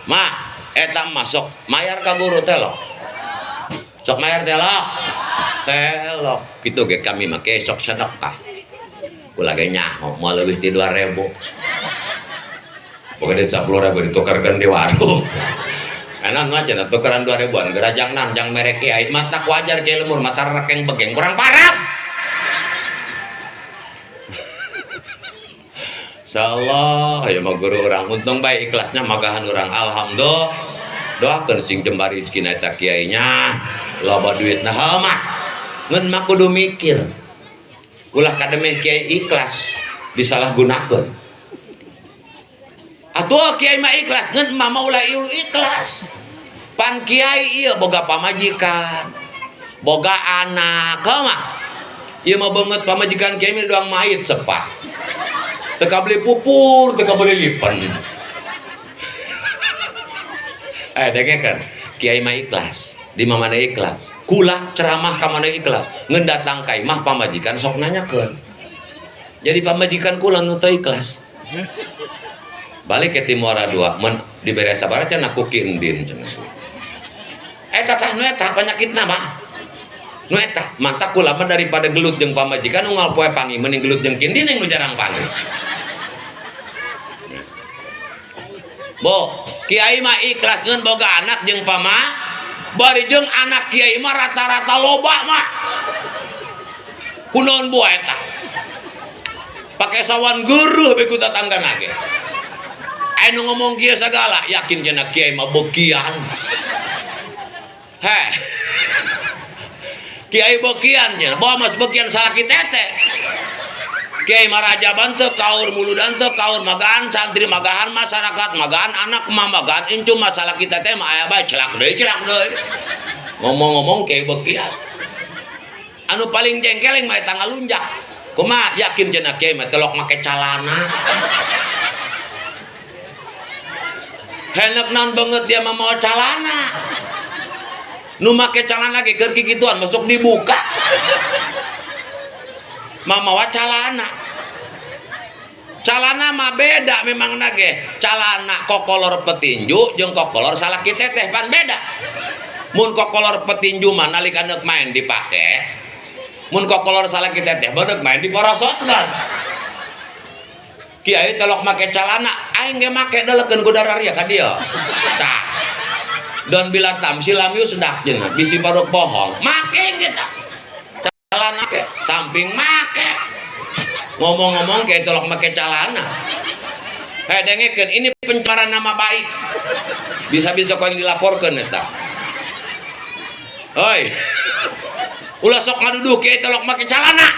Mah eta mah sok mayar ka guru teh lo. Sok mayar teh lo. Telok kitu ge kami mah ke sok sedekah. Kula ge nyaho moal leuwih ti 2000. Pokoknya 10.000 ditukarkeun di warung. Enak mah cenah tukeran 2000-an gerajang nanjang mere kiai mata wajar kiai lemur mata rekeng begeng kurang parah. Insyaallah aya mah guru urang untung bae ikhlasnya magahan urang alhamdulillah. Doakeun sing jembar rezekina eta kiainya loba duitna heuh mah. Ngeun mah kudu mikir. Ulah kademeh kiai ikhlas disalahgunakeun. Atuh kiai mah ikhlas ngeun mah ulah ieu ikhlas. Pan kiai ieu boga pamajikan, boga anak, heuh mah. Ieu mah beungeut pamajikan kiai mah doang mait sepat. Teu kabeli pupur, teu kabeli lipen. Dengekeun, kiai mah ikhlas, di mana ikhlas. Kula ceramah ka mana ikhlas, ngeun datang ka imah pamajikan sok nanyakeun. Jadi pamajikan kula nu teu ikhlas. Balik ke Timora 2, mun dibere sabaraha cenah ku Ki Endin cenah. Eta tah nu eta panyakitna mah. Nu eta mantap kula mah daripada gelut jeung pamajikan unggal poe pangi mending gelut jeung Ki Endin nu jarang pangi. Bo, kiai mah ikhlas ngeun boga anak jeung pama, bari jeung anak kiai mah rata-rata loba mah. Kunaon buah eta? Pake sawan geureuh bae ku tatanggana ge. Aya nu ngomong kieu sagala, yakin cenah kiai mah beukian. Heh. Kiai beukian cenah, bawa mas beukian salaki tete. Kiai mah raja banteu kaur muludan teu kaur magaan santri magaan masyarakat magaan anak mah magaan incu masalah kita teh mah aya bae celak deui celak deui. Ngomong-ngomong kiai beukian. Anu paling jengkeleng mah eta ngalunjak. Kumaha yakin cenah kiai mah telok make calana. Henek naon banget dia mah mau calana. Nu make calana ge keur kikituan masuk dibuka. Mamawa calana. Calana mah beda memang nage. Calana kokolor petinju jeung kokolor salaki teteh pan beda. Mun kokolor petinju mah nalika neuk main dipake. Mun kokolor salaki teteh mah neuk main diporosotkeun. Kiai telok make calana, aing ge make delekeun ku dararia ka dieu. Tah. Don bila tamsi lam yusdak cenah, bisi baruk bohong. Make kita. Calana ke samping make. Ngomong-ngomong kiai telok make calana. Hei dengekeun, ini pencemaran nama baik. Bisa-bisa kau yang dilaporkeun eta. Hoi. Ulah sok ngaduduh kiai telok make calana.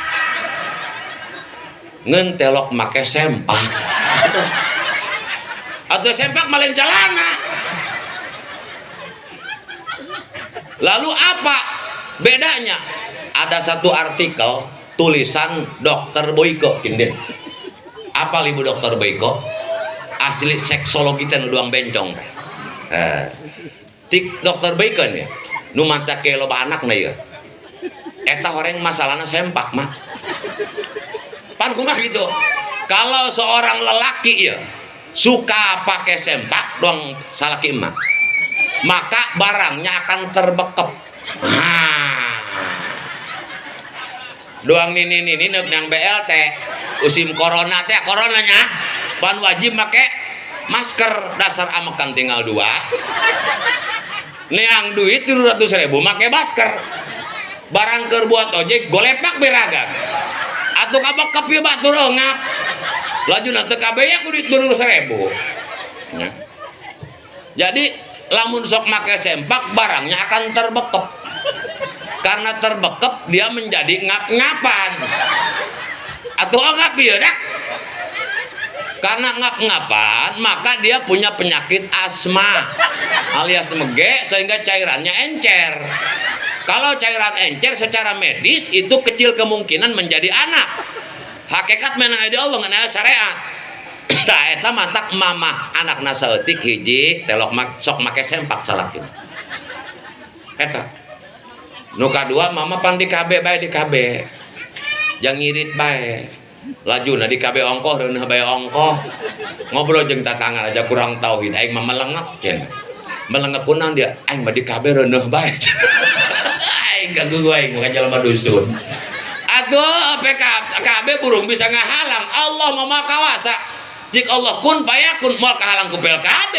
Ngeun telok make sempak. Atau sempak malen calana. Lalu apa bedanya? Ada satu artikel tulisan Dokter Boyko Kindin. Apa ibu Dokter Boyko? Ahli seksologi teh nu duang bencong teh. Tik Dokter Boyko nya nu manta ke loba anakna ieu. Eta horeng masalahna sempak mah. Pan kumaha gitu. Kalau seorang lelaki ya suka pakai sempak dong salaki mah, maka barangnya akan terbekep. Nah. Doang nini nini neuk nang BLT. Musim corona teh, coronanya pan wajib make masker. Dasar amekan tinggal dua, neang duit 300.000 make masker, barang keur buat ojek golepak beragan atuh kabekep ieu batur ngap lajuna teu kabeya ku duit 300.000 ya. Jadi lamun sok make sempak, barangnya akan terbekep. Karena terbekep, dia menjadi ngap-ngapan atau ngap ya dah. Karena ngap-ngapan, maka dia punya penyakit asma alias mege, sehingga cairannya encer. Kalau cairan encer, secara medis itu kecil kemungkinan menjadi anak. Hakikat menang di Allah ngan syariat. Tah, eta matak mama anakna saeutik hiji telok mak, sok make sempak salakina. Eta nu kadua, mama pan di KB bae, di KB jang ngirit bae lajuna di KB ongkoh reuneuh bae ongkoh ngobrol jeung tatangga aja kurang tauhid. Aing mah melengek cenah. Melengek kunaon dia? Aing mah di KB reuneuh bae. Aing ganggu, aing bukan jelema dusun atuh. PKB burung bisa ngahalang. Allah mah Maha Kawasa. Jik Allah kun payakun, moal kahalang ku PLKB.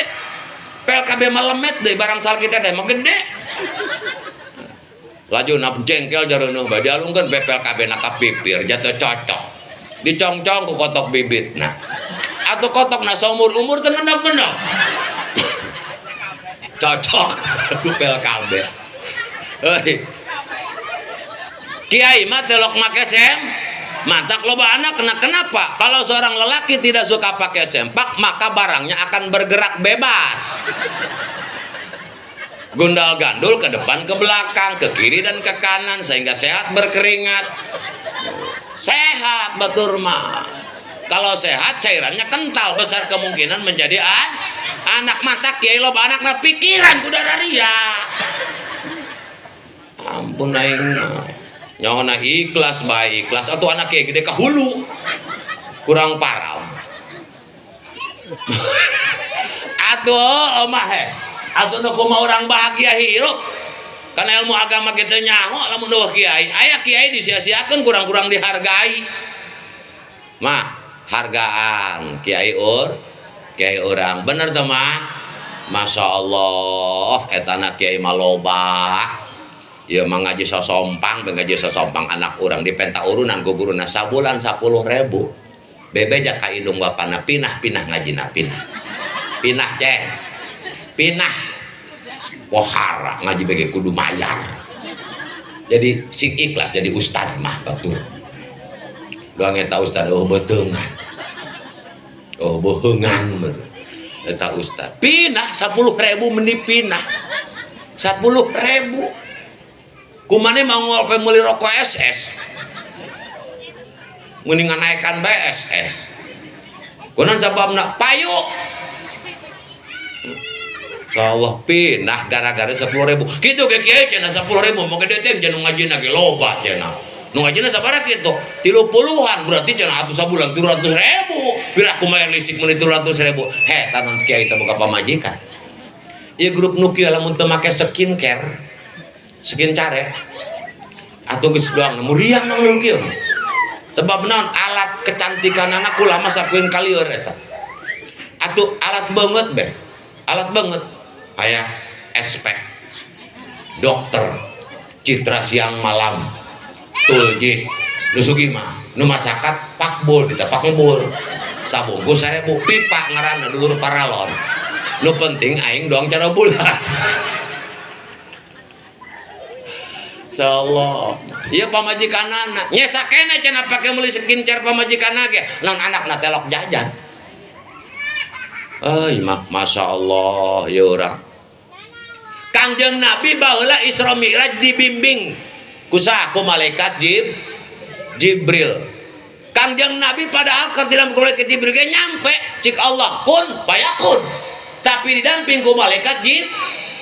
PLKB mah lemet deh, barang sal kita teh mah gede. Laju nap jengkel jareuneuh bae dialungkeun PLKB na ka pipir, jatuh cocok dicongcong ku kotok bibit. Nah atau kotok na saumur umur teu ngendok-ngendok, cocok ku PLKB. Hei. Kiai mah telok make sem matak loba anak kena. Kenapa? Kalau seorang lelaki tidak suka pakai sempak, maka barangnya akan bergerak bebas, gundal gandul ke depan, ke belakang, ke kiri dan ke kanan, sehingga sehat, berkeringat, sehat. Batur mah kalau sehat, cairannya kental, besar kemungkinan menjadi anak. Mata kiai loba anak na pikiran kuda ria. Ampun, aing mah nyawana ikhlas bae, ikhlas atau anak kiai gede ka hulu kurang param atuh omah he atuh. Nu kumaha orang bahagia hirup karena ilmu agama kita nyaho? Lamun euweuh kiai, aya kiai disia-siakeun, kurang-kurang dihargai mah. Hargaan kiai ur kiai orang bener tuh mah. Masya Allah, etana kiai mah loba. Ya mah ngaji sosompang, ngaji sosompang anak orang dipenta urunan ku guruna sabulan 10.000. Bebeja ka indung bapana, pinah pinah ngajina, pinah pinah ceng pinah pohara ngaji bege kudu mayar. Jadi sing ikhlas jadi ustad mah batur doang eta ustad. Oh, beteungan, oh, bohongan eta ustad. Pinah 10.000, meni pinah 10.000 kumane mau ngolpe meuli rokok SS, mendingan naikkan BSS kunan sababna payu. Insyaallah pinah gara-gara 10.000 gitu ke kiai cenah. 10.000 mau gede teh jangan ngaji lagi loba cenah. Nu ngajina sabaraha kitu? 30-an berarti cenah atuh sabulan 300.000. Pira ku bayar listrik meuni 300.000? He, tanan kiai teh boga pamajikan. Ieu grup nu kieu lamun teu make skincare, skin care atuh geus doang muriang nang nu kieu. Sebab naon? Alat kecantikan anak kulama sapuin kalieur eta. Atuh alat banget be. Alat banget. Kayak SP, dokter, citra siang malam, tulji, nu sugih mah, nu masakat pakbul, kita pakbul. Sabungkus 1.000, pipa ngaranna dulur paralon. Nu penting aing doang cara bulan. Insyaallah. Ieu pamajikanana. Nyesa kene cenah pake meuli skincare pamajikanna ge. Naon anakna telok jajan. Euy mah Masya Allah ya urang. Kangjeng Nabi baheula Isra Mi'raj dibimbing ku saha? Ku malaikat Jibril. Kangjeng Nabi padahal ke dalam malaikat Jibril ge nyampe cik Allah kun fayakun. Tapi didamping ku malaikat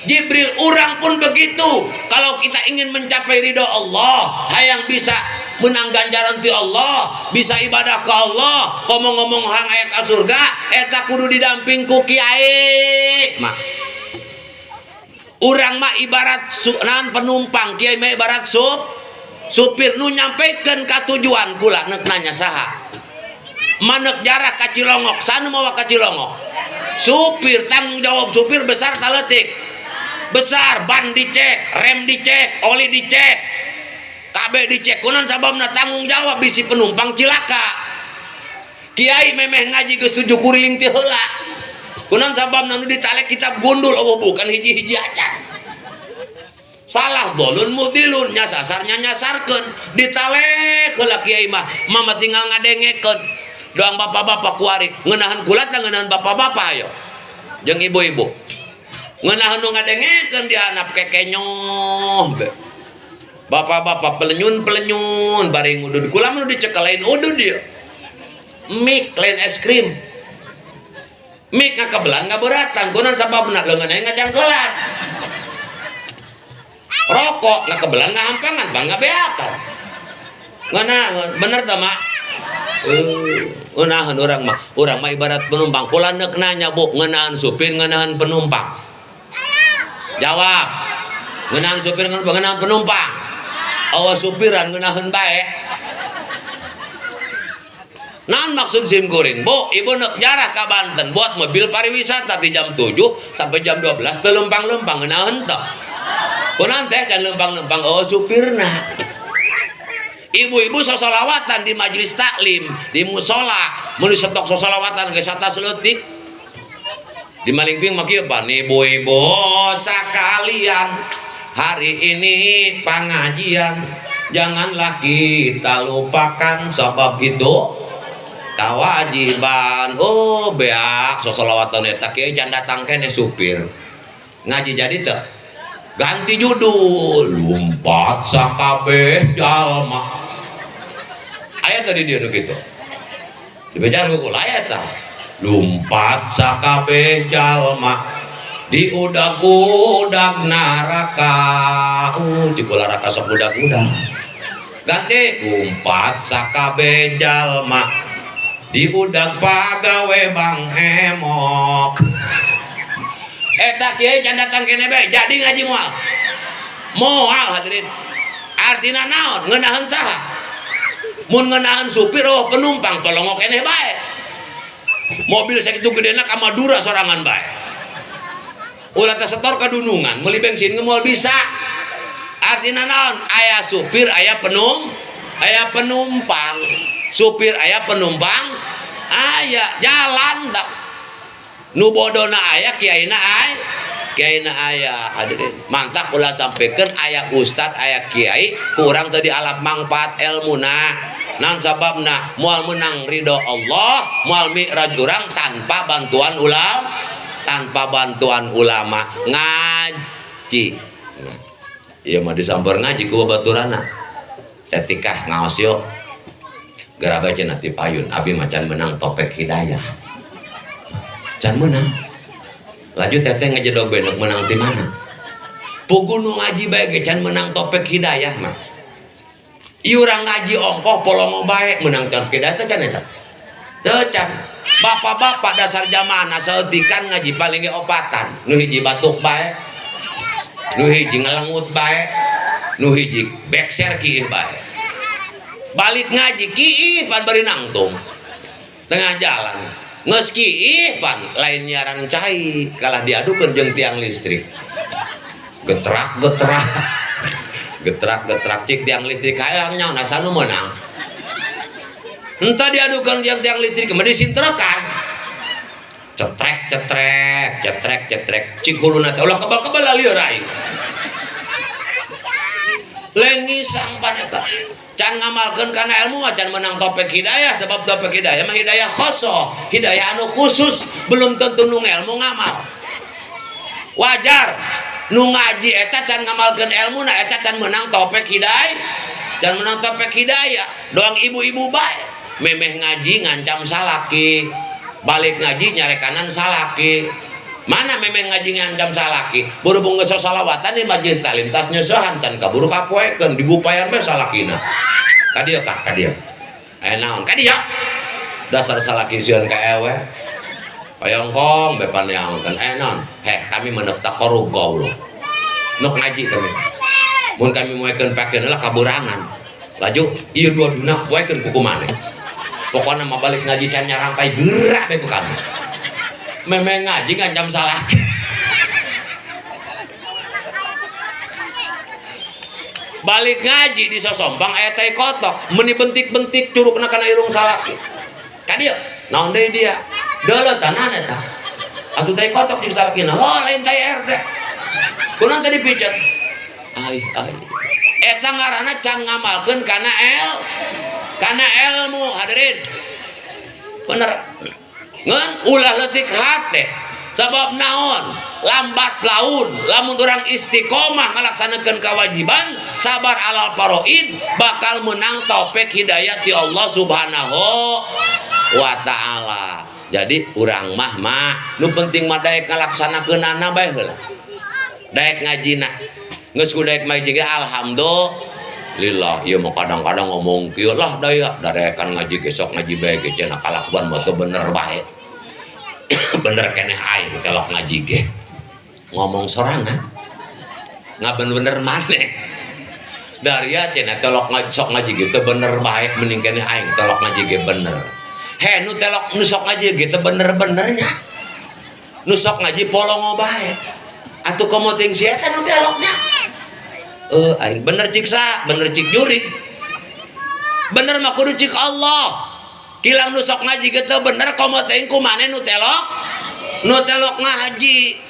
Jibril. Orang pun begitu. Kalau kita ingin mencapai ridho Allah, hayang bisa menang ganjaran ti Allah, bisa ibadah ke Allah, ngomong-ngomong hang aya ka surga, eta kudu didamping ku kiai. Mah urang mah ibarat naon, penumpang, kiai mah ibarat supir nu nyampekeun ka tujuan. Kula nek nanya saha? Manek jarak ka Cilongok, saha nu mawa ka Cilongok? Supir. Tanggung jawab supir besar ta leutik? Besar. Ban dicek, rem dicek, oli dicek, KB dicek. Kunaon sababna? Tanggung jawab bisi penumpang cilaka. Kiai memeh ngaji geus tujuh kuriling ti heula. Kunaon sababna? Nu ditalek kitab gundul, oh bukan hiji-hiji acan. Salah dolun mudilun, nyasasarnya nyasarkeun. Ditalek heula kiai mah, mama tinggal ngadengekeun. Doang bapak-bapak kuari ngeunaheun kula teh, ngeunaheun bapak-bapak ayo jeung ibu-ibu. Ngeunaheun nu ngadengekeun di handap kekenyoh be. Bapak-bapak pelenyun-pelenyun bari ngudud. Kula mah nu dicekel lain udud dia. Mik, lain es krim. Mik ngakebelan ngaberatan. Kunaon sababna? Leungeun aing ngacangkelan. Rokok ngakebelan ngahampangan, bang ngabeakan. Ngeunaheun, bener teh mak? Ngeunaheun urang mah. Urang mah ibarat penumpang. Kula neuk nanya, Bu, ngeunaheun supir, ngeunaheun penumpang? Jawab. Ngeunaheun supir, ngeunaheun penumpang? Awas supiran ngeunaheun bae. Naon maksud sim kuring? Bu, ibu nek jarah ka Banten buat mobil pariwisata di jam 7 sampai jam 12 teu lempang-lempang, ngeunaheun teu? Kunaon teh kan lempang-lempang? Oh, supirna. Ibu-ibu sosolawatan di majelis taklim, di musola, mun setok sosolawatan geus atas leutik. Di malingping mah kieu pan, ibu-ibu sakalian hari ini pengajian janganlah kita lupakan sebab itu kewajiban. Oh, beak sosolawatan eta, kieu can datang kene supir. Ngaji jadi teu? Ganti judul, lumpat sakabeh jalma. Aya tadi dia nu kitu. Dibejaan ku kula aya tah. Lumpat sakabeh jalma di udag-udag naraka. Di neraka sok udag-udag. Ganti lumpat sakabeh jalma di udag pagawe Bang Emok. Eta kiai can datang kene bae, jadi ngaji moal? Moal, hadirin. Artina naon? Ngeunaheun saha? Mun ngeunaheun supir, oh penumpang tolongok keneh bae. Mobil sakitu gedena ka Madura sorangan bae. Ulah teh setor ka dunungan, meuli bensin ge moal bisa. Artina naon? Aya supir, aya penumpang. Supir aya, penumpang aya, jalan tak. Nu bodona aya, kiaina aya, kiaina aya, hadirin. Mantap ulah sampaikan aya ustad, aya kiai kurang tadi alap manfaat ilmuna. Naon sababna? Moal menang ridho Allah, moal mi'raj urang tanpa bantuan ulama, tanpa bantuan ulama ngaji. Nah, ieu mah disamper ngaji ku baturana. Tetikah ngaos yuk. Geura bae cenah ti payun, abi mah can menang topek hidayah. Can menang. Laju teteh ngejedog benok menang ti mana? Puguh nu ngaji bae ge can menang topek hidayah mah. Ieu urang ngaji ongkoh polongo bae menang topek hidayah teh can eta. Teu can. Bapak-bapak dasar jamaah saeutikan ngaji paling ge opatan. Nu hiji batuk bae. Nu hiji ngalengut bae. Nu hiji bekser kiih bae. Balik ngaji kiih pan bari nangtung. Tengah jalan. Geus kiih pan lain nyiaran cai kalah diadukeun jeung tiang listrik. Getrak getrak. Getrak getrak cik tiang listrik hayang nyaho asa nu meunang. Entah diadukan tiang tiang listrik mah disintrekan. Cetrek cetrek cetrek cetrek cik huluna teh ulah kebal-kebal lieur aing. Lain ngisang pan eta. Can ngamalkeun kana ilmu mah can menang topek hidayah, sebab topek hidayah mah hidayah khosoh, hidayah anu khusus, belum tentu nu ilmu ngamal. Wajar nu ngaji eta can ngamalkeun ilmu na eta can menang topek hidayah, can menang topek hidayah. Doang ibu-ibu bae memeh ngaji ngancam salaki, balik ngaji nyarekanan salaki. Mana memeh ngaji ngancam salaki, berhubung geus salawatan di majelis taklim tas nyeusehan can kaburu kapoekeun digupayan bae salakina. Ka dieu kah, ka dieu. Aya naon? Ka dieu. Dasar salaki sieun ka ewe. Hoyongkong bae paneangkeun. Aya naon? Heh, kami menek taqarrub ka Allah. Nok ngaji kami. Mun kami moekeun pakeun lah kaburangan. Laju ieu dua duna poekeun kuku maneh. Pokoknya mah balik ngaji can nyarampai gerak bae ku kami. Memang ngaji ngancam salaki. Balik ngaji di sosombang aya tai kotok, meni bentik-bentik curugna kana irung salaki. Ka dieu, naon deui dia? Deuleutan eta. Atuh tai kotok jeung salakina. Oh, lain tai RT. Kunaon tadi picet? Ai ai. Eta ngaranna can ngamalkeun kana kana ilmu hadirin. Bener. Ngan ulah leutik hate. Sabab naon? Lambat laun lamun urang istiqomah ngalaksanakeun kewajiban, sabar alal faraid bakal menang taufik hidayah ti Allah Subhanahu wa taala. Jadi urang mah mah nu penting mah daek ngalaksanakeunana bae heula. Daek ngajina. Geus ku daek ngaji ge alhamdulillah. Ieu mah kadang-kadang ngomong kieu lah daya darekan ngaji ge sok ngaji bae ge cenah kalakuan mah teu bener bae. Bener keneh aing kelok ngaji ge. Ngomong sorangan. Ngabener-bener maneh. Daria cenah telok ngaji sok ngaji ge teu bener bae mending keneh aing telok ngaji ge bener. He nu telok nu sok ngaji ge teu bener-benernya. Nu sok ngaji polongo bae. Atuh komo ting si eta nu teloknya. Aing bener cik sa, bener cik jurig. Bener mah kudu cik Allah. Kilang nu sok ngaji ge teu bener komo teuing ku maneh nu telok ngaji.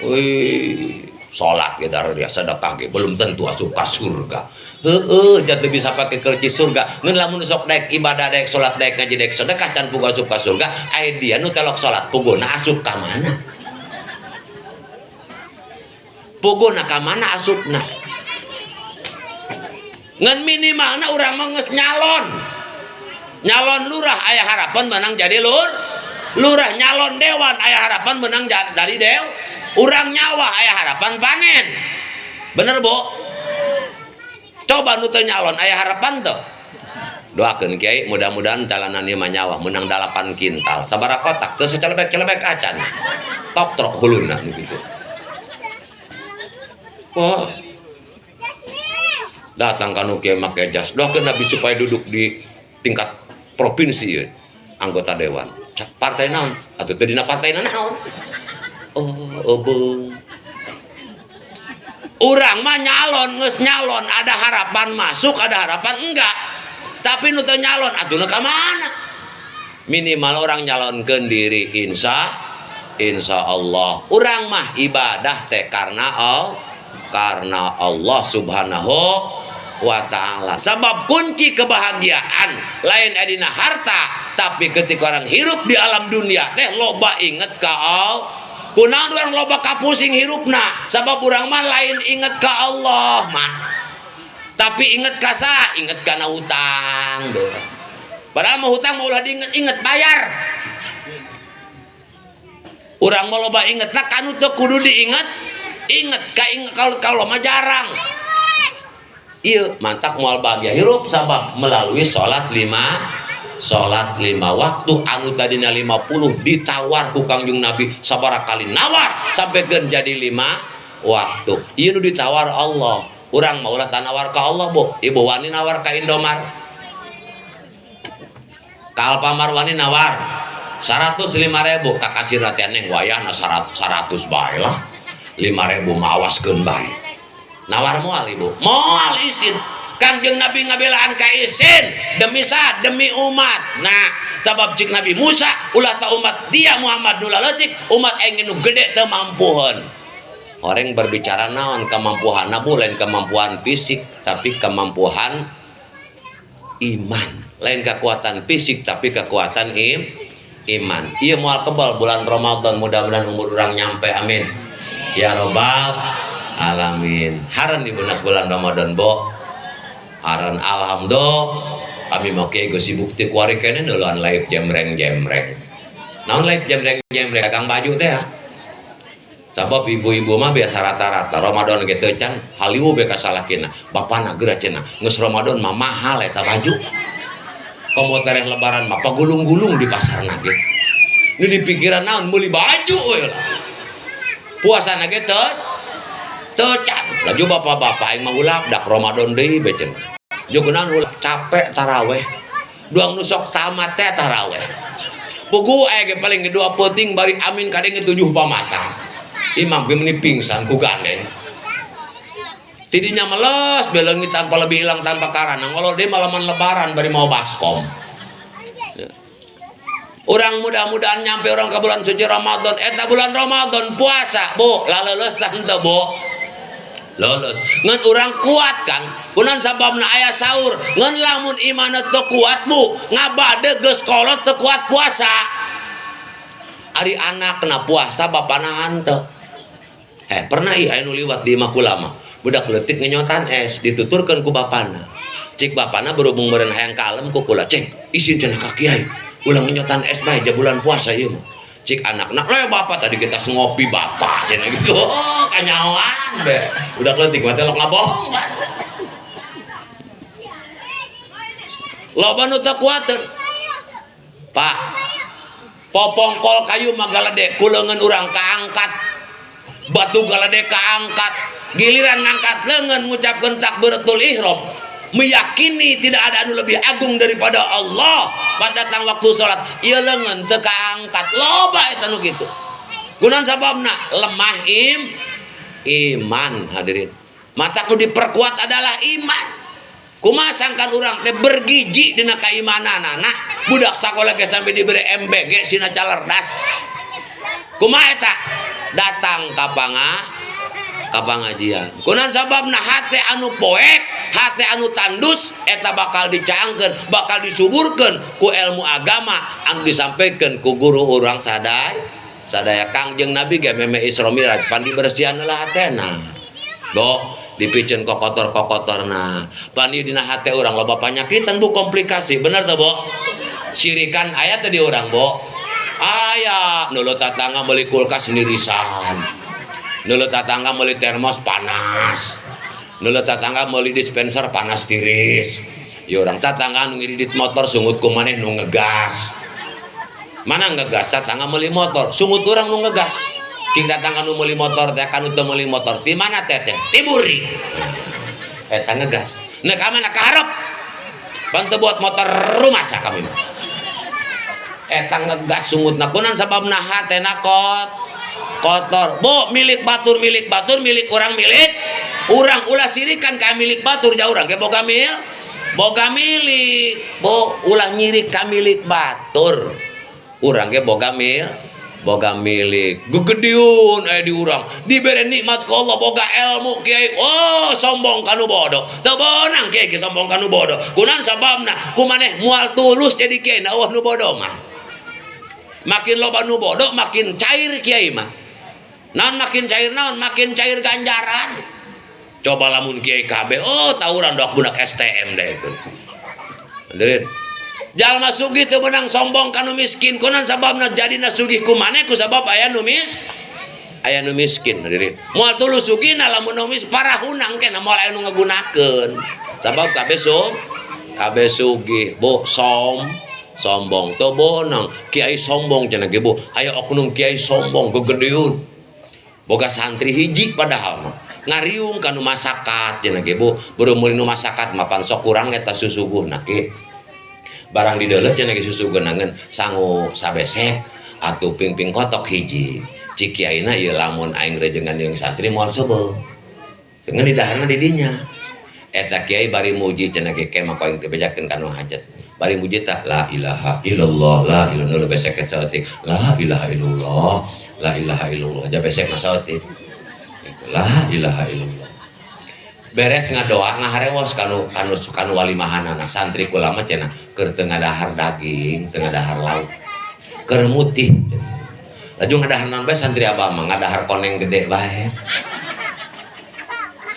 Wih, salat ge daria sedekah ge belum tentu asup ka surga. Heueuh, jatuh bisa pake kerci surga. Ngan lamun nu sok daek ibadah daek salat daek ngaji daek sedekah can puguh asup ka surga, aya dia nu telok salat puguhna asup ka mana? Puguhna ka mana asupna? Ngan minimalna urang mah geus nyalon. Nyalon lurah aya harapan menang jadi lurah, nyalon dewan aya harapan menang dari dew, urang nyawa aya harapan panen. Bener Bu? Coba nu teu nyalon aya harapan teu? Doakeun kiai mudah-mudahan calanan ieu mah nyawa menang 8 kintal. Sabaraha kotak teu sacelebek-celebek acan. Tok trok huluna nu kitu. Wah. Datang ka nu kiai make jas. Doakeun Nabi supaya duduk di tingkat provinsi ieu, anggota dewan. Cak partai naon? Atuh teu dina partai naon? Oh, eubeung. Urang mah nyalon, geus nyalon, ada harapan masuk, ada harapan enggak. Tapi nu teu nyalon atuh nu ka mana? Minimal orang nyalonkeun diri insya Allah. Urang mah ibadah teh karena Allah, karena Allah Subhanahu wa ta'ala. Sebab kunci kebahagiaan lain adina harta, tapi ketika orang hirup di alam dunia teh loba inget ka Allah. Kunaon urang loba kapusing hirupna? Sabab urang mah lain inget ka Allah mah. Tapi inget ka sa, inget kana hutang deh. Padahal mah hutang mah ulah diinget-inget bayar. Urang mah loba ingetna kanu teu kudu diinget, inget ka inget kalau mah jarang. Iya, mantak moal bahagia hirup sabab melalui salat lima waktu anu tadina 50 ditawar ku Kangjeng Nabi sabaraha kali nawar sampai keun jadi 5 waktu. Ieu nu ditawar Allah. Urang mah ulah tanawar ka Allah, Bu. Ibu wani nawar ka Indomar. Ka Alfamart wani nawar 105.000 ka kasir teh neng wayahna 100 bae lah. 5.000 mah awaskeun bae. Nawar moal ibu, moal isin. Kangjeng Nabi ngabelaan ka isin demi sa, demi umat. Nah, sabab cik Nabi Musa ulah ta umat dia Muhammad nu leutik, umat aing nu gede teu mampuheun. Orang berbicara naon kemampuan bu, lain kemampuan fisik tapi kemampuan iman. Lain kekuatan fisik tapi kekuatan iman. Ieu moal kebal bulan Ramadan, mudah-mudahan umur urang nyampe, amin. Ya robbal alamin. Haran di bulan Ramadan, Bo. Haran alhamdulillah. Kami mau kieu geus sibuk ti kuari keneh neuleun live jemreng-jemreng. Naon live jemreng-jemreng dagang baju teh ya. Sabab ibu-ibu mah biasa rata-rata Ramadan ge teu can haliwu be ka salakina. Bapana geura cenah geus Ramadan mah mahal eta baju. Komo tereh lebaran mah pagulung-gulung di pasarna ge. Nu dipikiran naon meuli baju we lah. Puasana ge teu can. Laju bapak-bapak aing mah ulah dak Ramadan deui be cenah. Jeung kunaon ulah capek taraweh. Duang nu sok tamat teh taraweh. Puguh aya ge paling ge dua peuting bari amin kadenge 7 pamata. Imam ge meuni pingsan ku gandeng. Tidinya meles beleungit tanpa lebih hilang tanpa karana. Ngolol deui malaman lebaran bari mau baskom. Urang mudah-mudahan nyampe orang ke bulan suci Ramadan. Eta bulan Ramadan puasa, Bu. Laleulesan teu, Bu? Lulus. Ngan urang kuat kan? Kunaon sababna aya sahur. Ngan lamun imanna teu kuat, Bu, ngabade geus kolot teu kuat puasa. Ari anak kena puasa bapana henteu. Pernah ieu aya nu liwat di imah kula mah. Budak leutik ngenyotan es dituturkeun ku bapana. Cik bapana berhubung meureun hayang kalem ku kula, "Cek, isin cenah ka kiai. Ulah ngenyotan es bae ja bulan puasa ieu mah." Cik anakna, "Leh bapak tadi kita ngopi bapak," cenah gitu. Oh, kanyahoan be. Budak leutik mah teh lok ngabohong, Pak. Loba nu teu kuat. Pak, popongkol kayu mah galede ku leungeun urang kaangkat. Batu galede kaangkat. Giliran ngangkat leungeun ngucapkeun takbiratul ihram, meyakini tidak ada anu lebih agung daripada Allah. Pada datang waktu salat, ieu leungeun teu kaangkat. Loba eta nu kitu. Kunaon sababna? Lemah iman hadirin. Mata ku diperkuat adalah iman. Kumaha sangkan urang teh bergiji dina kaimananana, budak sakola ge sampai diberi MBG sina calerdas. Kumaha eta? Datang ka pangajian. Kunaon sababna? Hate anu poek, hate anu tandus eta bakal dicaangkeun, bakal disuburkeun ku ilmu agama anu disampaikan ku guru urang sadaya. Sadaya Kangjeng Nabi ge meme Isra Mi'raj pan dibersihan heula hatena. Bo, dipiceun kokotor-kokotorna. Pan ieu dina hate urang loba panyakitan bu komplikasi, bener teu, Bo? Sirikan aya teh di urang, Bo. Aya, nulut tatangga meuli kulkas nirisan. Nulut tatangga meuli termos panas. Nulut tatangga meuli dispenser panas tiris. Ya urang tatangga nu ngidit motor sungut ku maneh nu ngegas. Mana ngegas tatangga meuli motor, sungut urang nu ngegas. Cing tatangga nu meuli motor teh kan teu meuli motor. Di mana teh teh? Tiburi. Eta ngegas. Nah ka mana ka hareup? Pan teu buat motor rumasa kami mah. Eta ngegas sungutna kunaon sababna hatena kotor. Bo milik batur milik batur milik urang milik urang ulah sirikan ka milik batur jauh urang ge boga boga milik. Bo ulah nyirik ka milik batur. Urang ge boga boga milik. Gegediun aya di urang. Dibere nikmat ku Allah boga ilmu kiai. Oh sombong kanu bodoh. Teu bonang kiai ge sombong kanu bodoh. Kunaon sababna? Ku maneh moal tulus jadi kiai na eueuh nu bodoh mah. Makin loba nu bodoh makin cair kiai mah. Naon makin cair naon? Makin cair ganjaran. Coba lamun kiai kabeh, oh tawuran dok budak STM deh itu. Hadirin. Jalma sugih teu meunang sombong kanu miskin. Kunaon sababna jadina sugih ku maneh ku sabab aya nu aya nu miskin hadirin. Moal tulus sugihna lamun nu mis parahunang kena moal aya nu ngagunakeun. Sabab kabeh kabeh sugih, Bu, sombong teu bonang. Kiai sombong cenah ge, Bu. Aya oknum kiai sombong gegedeun. Boga santri hiji padahal mah. Ngariung kanu masakat cenah ge, Bu. Beureum meuli nu masakat mah pan sok kurang eta susuguhna ge. Barang dideuleuh cenah ge susuguhna ngan sangu sabesek atuh pingping kotok hiji. Cik kiaina ieu lamun aing rejengan jeung santri moal seubeuh. Dengan didaharna di dinya. Eta kiai bari muji cenah ge ke mah ku aing dibejakeun kanu hajat. Bari muji tah la ilaha illallah la ilaha illallah besek saeutik la ilaha illallah la ilaha illallah ja besek na saeutik. La ilaha illallah. Beres ngadoa ngaharewos kanu kanu kanu walimahanana santri kula mah cenah keur teu ngadahar daging, teu ngadahar lauk. Keur mutih. Laju ngadahar naon bae santri abah mah ngadahar koneng gede bae.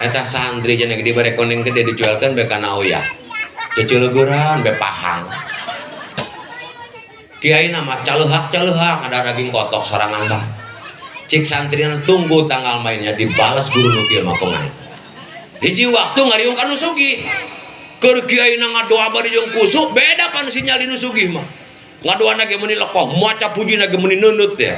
Eta santri cenah dibere koneng gede dijualkeun bae kana uyah. Ceceuleuguran bae pahang. Kiai nama caleuhak-caleuhak ada daging kotok sorangan bah. Cik santrian tunggu tanggal mainnya dibalas guru nu kieu mah kumaha. Hiji waktu ngariung kanu sugih. Keur kiai na ngadoa bari jeung kusuk beda pan sinyal di nu sugih mah. Ngadoana ge meuni lekoh, maca pujina ge meuni neuneut ya.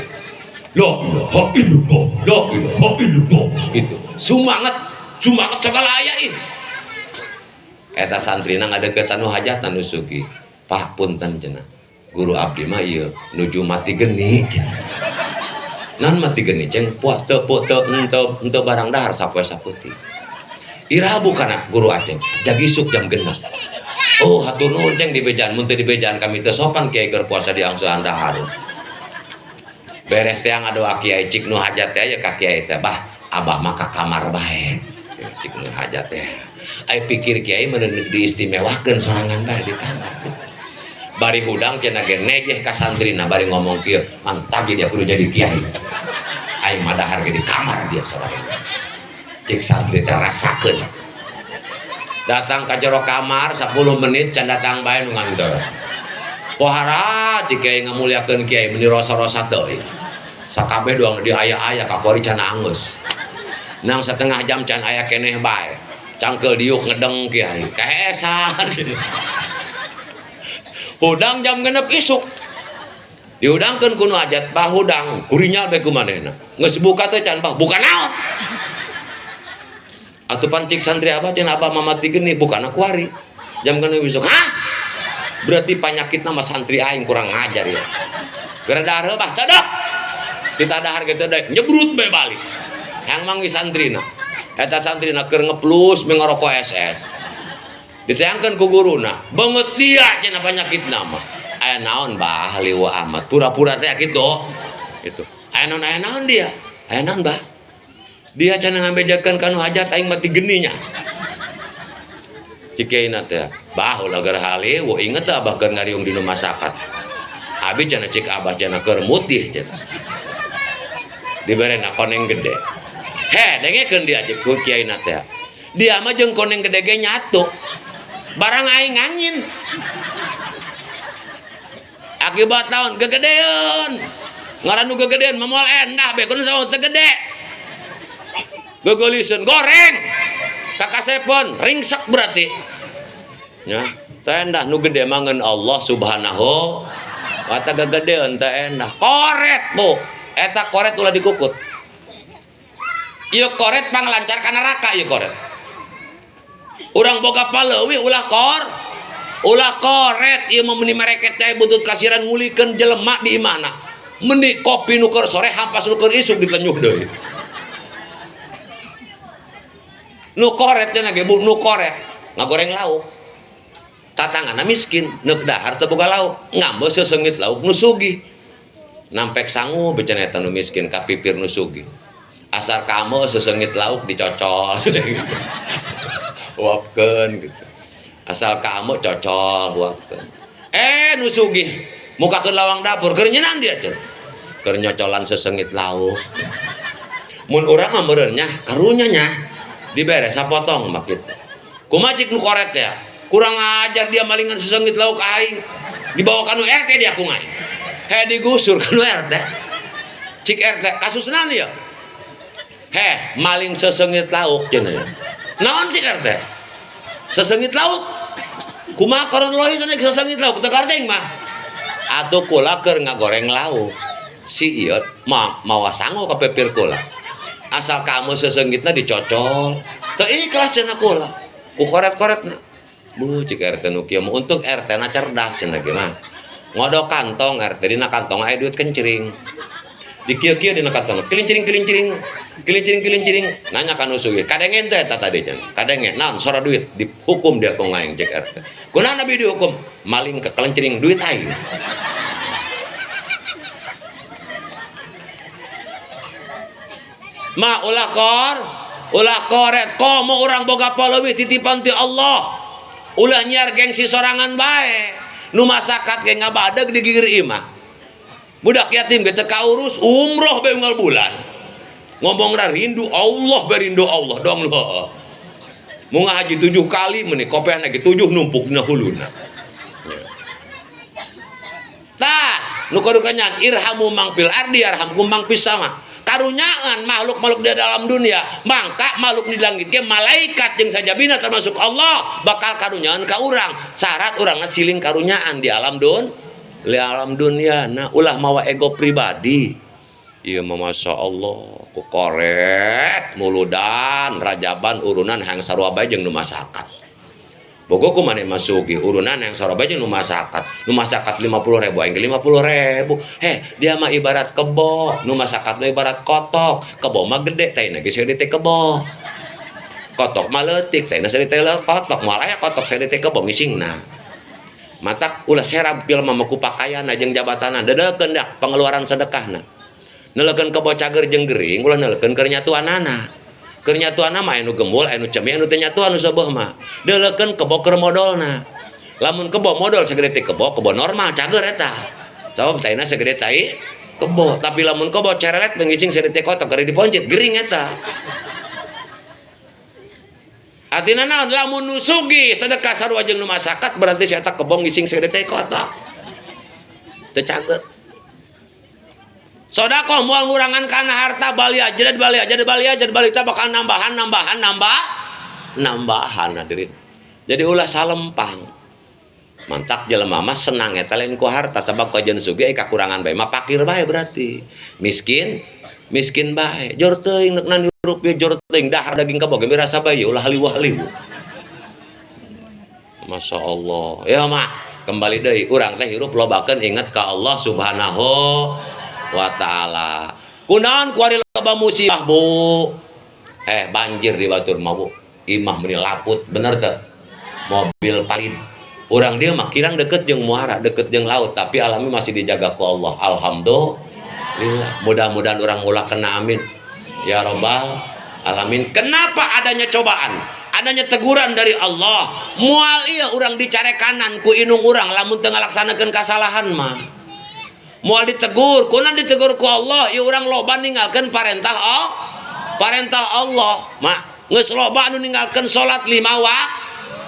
La ilaha illallah, la ilaha illallah gitu. Sumanget, sumanget segala aya ih. Eta santrina ngadeukeutan nu hajatan nu sugih. Pak punten cenah. Guru abdi mah ieu nuju mati geni cenah. Naon mati geni ceng puas teu teu teu barang dahar sapoe saputi. Iraha bukana guru aceng jag isuk jam 6. Oh hatur nuhun ceng dibejaan mun teu dibejaan kami teu sopan kiai keur puasa di angsuhan dahar. Beres teh ngadoa kiai cik nu hajat teh aya ka kiai teh bah abah mah ka kamar bae. Cik nu hajat teh. Ai pikir kiai mun diistimewakeun sorangan bae di kamar. Bari hudang cenah ge nejeh ka santrina bari ngomong kieu, mantap dia kudu jadi kiai. Aing mah dahar ge di kamar dia sorangan. Cik santri teh rasakeun. Datang ka jero kamar 10 menit can datang bae nu nganteur. Pohara cik kiai ngamuliakeun kiai meuni rosa-rosa teuing. Sakabeh doang di aya-aya kapori can anggeus. Nang setengah jam can aya keneh bae. Cangkeul diuk ngedeng kiai. Kaesan. Hudang jam 6 isuk. Dihudangkeun ku nu hajat bah hudang, kurinyal bae ku manehna. Geus buka teh can bah, buka naon? Atuh pan cik santri abah cenah abah mamati geni bukana kuari. Jam 6 isuk. Hah? Berarti panyakitna mah santri aing kurang ngajar ya. Gara dahar bah cedok. Kita dahar kitu deui nyebrut bae balik. Hayang manggih santrina. Eta santrina keur ngeplus me ngaroko SS. Diteangkeun ku guruna, beungeut dia cenah panyakitna mah. Aya naon bah liwa amat, pura-pura teh kitu. Gitu. Aya naon dia? Aya naon bah? Dia cenah ngabejakeun ka nu hajat aing mati geninya. Cik kiaina teh, bah ulah geura haliwu, inget teh abah keur ngariung dina masakat. Abi cenah cik abah cenah keur mutih cenah. Diberena koneng gede. He, dengekeun dia cik ku kiaina teh. Dia mah jeung koneng gede ge nyatu. Barang aing angin. Akibat tahun gegedean. Ngaran nu gegedean mah moal endah be kun saur teu gede. Gegeuliseun goreng. Kakasepeun ringsek berarti. Nya, teu endah nu gede mah ngeun Allah Subhanahu wa ta'ala gegedean teu endah. Koret bu, eta koret ulah dikukut. Ieu koret panglancar ka neraka ieu koret. Urang boga paleuwih ulah kor, ulah koret ieu mah meuni mereket teh butut kasiran ngulikeun jelema di imahna. Meuni kopi nu keur sore hampas nu keur isuk ditenyuh deui. Nu koret cenah ge bu, nu koret ngagoreng lauk. Tatanganna miskin, neuk dahar teu boga lauk, ngambeul seseungit lauk nu sugih. Nampek sangu becenah eta nu miskin ka pipir nu sugih. Asar kamu seseungit lauk dicocol. Huapkeun gitu. Asal kamu cocol huapkeun. Nu sugih mukakeun lawang dapur keur nyeunang dia cenah. Keur nyocolan sesengit lauk. Mun urang mah meureun nya karunya nya dibere sapotong mah kitu. Kumaha cik nu koret ya? Kurang ajar dia malingan sesengit lauk aing. Dibawa ka nu RT dia ku aing. He digusur ka nu RT. Cik RT kasus naon ieu? He maling sesengit lauk cenah. Naon cik RT? Sesengit lauk. Kumaha kronologi sanes sesengit lauk teu karteng mah. Atuh kula keur ngagoreng lauk. Si ieu mah mawa sangu ka pipir kula. Asal kamu sesengitna dicocol. Teu ikhlas cenah kula. Ku koret-koretna. Bu cik RT nu kieu mah untung RT na cerdas cenah ge mah. Ngodok kantong RT dina kantong aya duit kencring. Dikieu-kieu dina kantong kelincring-kelincring, kelincring-kelincring, nanya ka nu sugih, kadengen teh eta tadi cenah. Kadengen naon sora duit dihukum dia ku aing cek RT. Kunaon abi dihukum? Maling ke kelincring duit aing. Ma ulah kor, ulah koret, komo urang boga paleuwih titipan ti Allah. Ulah nyiar gengsi sorangan bae. Nu masakat ge ngabadeg di gigir imah. Budak yatim ge teu kaurus umroh bae unggal bulan. Ngomongna rindu Allah bae rindu Allah dong lu. Mun ngahaji 7 kali meuni kopeahna ge 7 numpuk dina huluna. Tah, nu kadukanyan irhamu mangfil ardi yarhamkum mangfis sama. Karunyaan makhluk-makhluk di dalam dunia, mangka makhluk di langit ge malaikat jeung sajabina termasuk Allah bakal karunyaan ka urang. Syarat urangna siling karunyaan di alam dun, di alam dunia. Nah, ulah mawa ego pribadi. Ieu mah masya Allah, ku koret muludan rajaban urunan hayang sarua bae jeung nu masakat. Bogo ku maneh mah sugih urunan yang saraba jeung nu masakat. Nu masakat 50.000 aing ge 50.000. Heh, dia mah ibarat kebo, nu masakat mah ibarat kotok. Kebo mah gede, taina ge sagede teh kebo. Kotok mah leutik, taina sagede teh kotok. Moal aya kotok sagede teh kebo ngisingna. Matak ulah serab jelema mah ku pakaian jeung jabatanna, dedeukeun dak pengeluaran sedekahna. Neulekeun kebo cager jeung gering, ulah neulekeun keur nyatuanana. Keur nyatuanna mah anu gembul, anu cemi, anu teu nyatuan nu seubeuh mah. Deulekeun kebo keur modolna. Lamun kebo modol sagede teh kebo, kebo normal cager eta. Sabab taina sagede tai kebo, tapi lamun kebo cerelet mengising sagede teh kotok keur diponcit gering eta. Artina naon? Lamun nu sugih sedekah sarua jeung nu masakat berarti si eta kebo ngising sagede teh kotok. Teu cager. Sodakoh moal ngurangan kana harta balia jadi balia jadi balia jadi balita bakal nambahan nambahan nambah nambahan hadirin. Jadi ulah salempang. Mantak jelema mah senang eta lain ku harta sabab kajian sugih kakurangan bae mah pakir bae berarti. Miskin miskin bae. Jor teuing neuk nan hirup ye jor teuing dahar daging kebo ge mirasa bae ulah haliwah-haliwu. Masya Allah. Ya mah kembali deui urang teh hirup lobakeun inget ka Allah Subhanahu wa ta'ala. Kunaon kuari loba musibah bu? Banjir di batur mah bu. Imah meni laput bener teu? Mobil palit. Urang dia mah kirang deket jeung muara, deket jeung laut, tapi alami masih dijaga ku Allah. Alhamdulillah. Mudah-mudahan urang ulah kena amin. Ya robbal alamin. Kenapa adanya cobaan? Adanya teguran dari Allah. Moal ieu urang dicarekanan ku indung urang lamun teu ngalaksanakeun kasalahan mah. Moal ditegur, kunaon ditegur ku Allah? Ieu urang loba ninggalkeun parentah Allah. Parentah Allah. Mak, geus loba anu ninggalkeun salat 5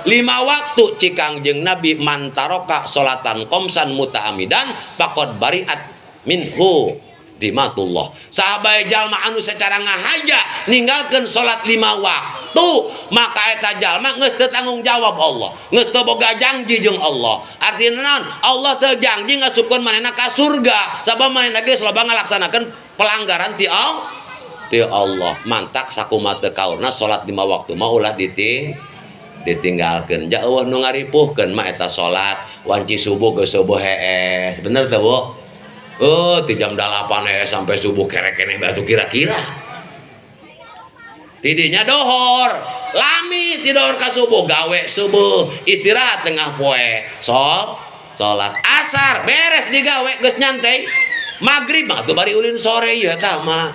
waktu cik Kangjeng Nabi mantaroka salatan qomsan muta'amidan faqad bariat minhu dimatullah. Sahabat jalma anu secara ngahaja ninggalkeun salat 5 waktu, maka eta jalma geus teu tanggung jawab Allah, geus teu boga janji jeung Allah. Artina naon? Allah teu janji ngasupkeun manehna ka surga, sabab manehna geus loba ngalaksanakeun pelanggaran ti Allah. Mantak sakumaha teu kaurna salat 5 waktu mah ulah ditinggalkeun. Jauh nu ngaripuhkeun mah eta salat wanci subuh geus subuh hees. Bener teu, Bu? Oh, ti jam 8 hees sampai subuh kerek keneh batu kira-kira. Tidinya dohor, lami ti dohor ka subuh, gawe subuh, istirahat tengah poe. Sok salat asar beres digawe geus nyantai. Maghrib mah tuh bari ulin sore ieu tah mah.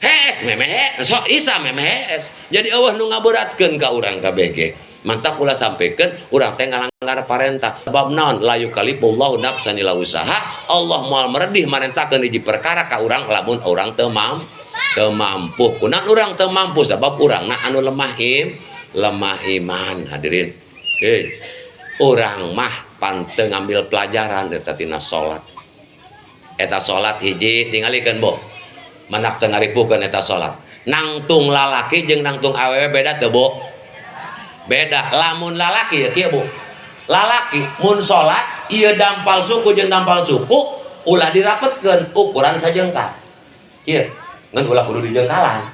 Hees memeh, sok isa memeh hees. Jadi eueuh nu ngaberatkeun ka urang kabeh ge. Mantak ulah sampaikan urang teh ngalanggar parentah. Sebab naon? La yukallifullahu nafsan illa usaha. Allah moal meredih marentahkeun hiji perkara ka urang lamun urang teu mampu. Kunaon urang teu mampu? Sabab urangna anu lemah lemah iman hadirin. Hei, urang mah pan teu ngambil pelajaran eta tina salat. Eta salat hiji tingalikeun Bu. Manak teu ngaripuhkeun eta salat. Nangtung lalaki jeung nangtung awewe beda teu Bu? Beda. Lamun lalaki ya kieu Bu. Lalaki mun salat ieu dampal suku jeung dampal suku ulah dirapetkeun ukuran sajengkal. Kieu ngan ulah kudu dijengkalan.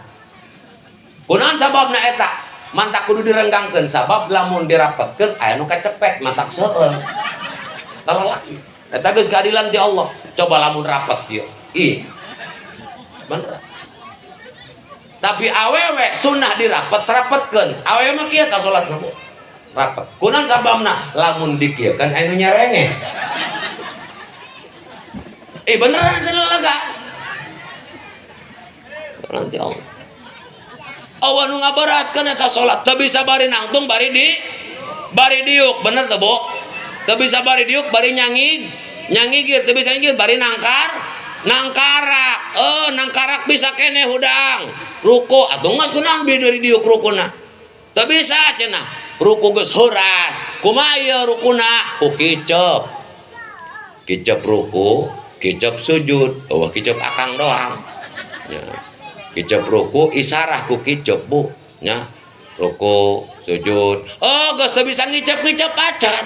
Kunaon sababna eta? Mantak kudu direnggangkeun sabab lamun dirapetkeun aya nu kacepet mantak seueur. Lalaki eta geus keadilan ti Allah. Coba lamun rapet kieu. Ih. Bener. Tapi awewe sunnah dirapet-rapetkeun. Awewe mah kieu ta salat mah, Bu. Rapet. Kunaon sababna? Lamun dikieukeun aya nu nyerengeh. Beneran teh lega. Nanti Allah. Allah nu ngaberatkeun eta salat, teu bisa bari nangtung bari di bari diuk, bener teu, Bu? Teu bisa bari diuk bari nyangig, nyangigir, teu bisa nyangigir bari nangkar, nangkarak. Nangkarak bisa keneh hudang. Ruku atuh geus kunaon bi dari diuk rukuna. Teu bisa cenah. Ruku geus heuras. Kumaha ieu rukuna? Ku kicep. Kicep ruku, kicep sujud, eueuh kicep akang doang. Ya. Kicep ruku isarah ku kicep Bu, nya. Ruku, sujud. Oh, geus teu bisa ngicep-ngicep acan.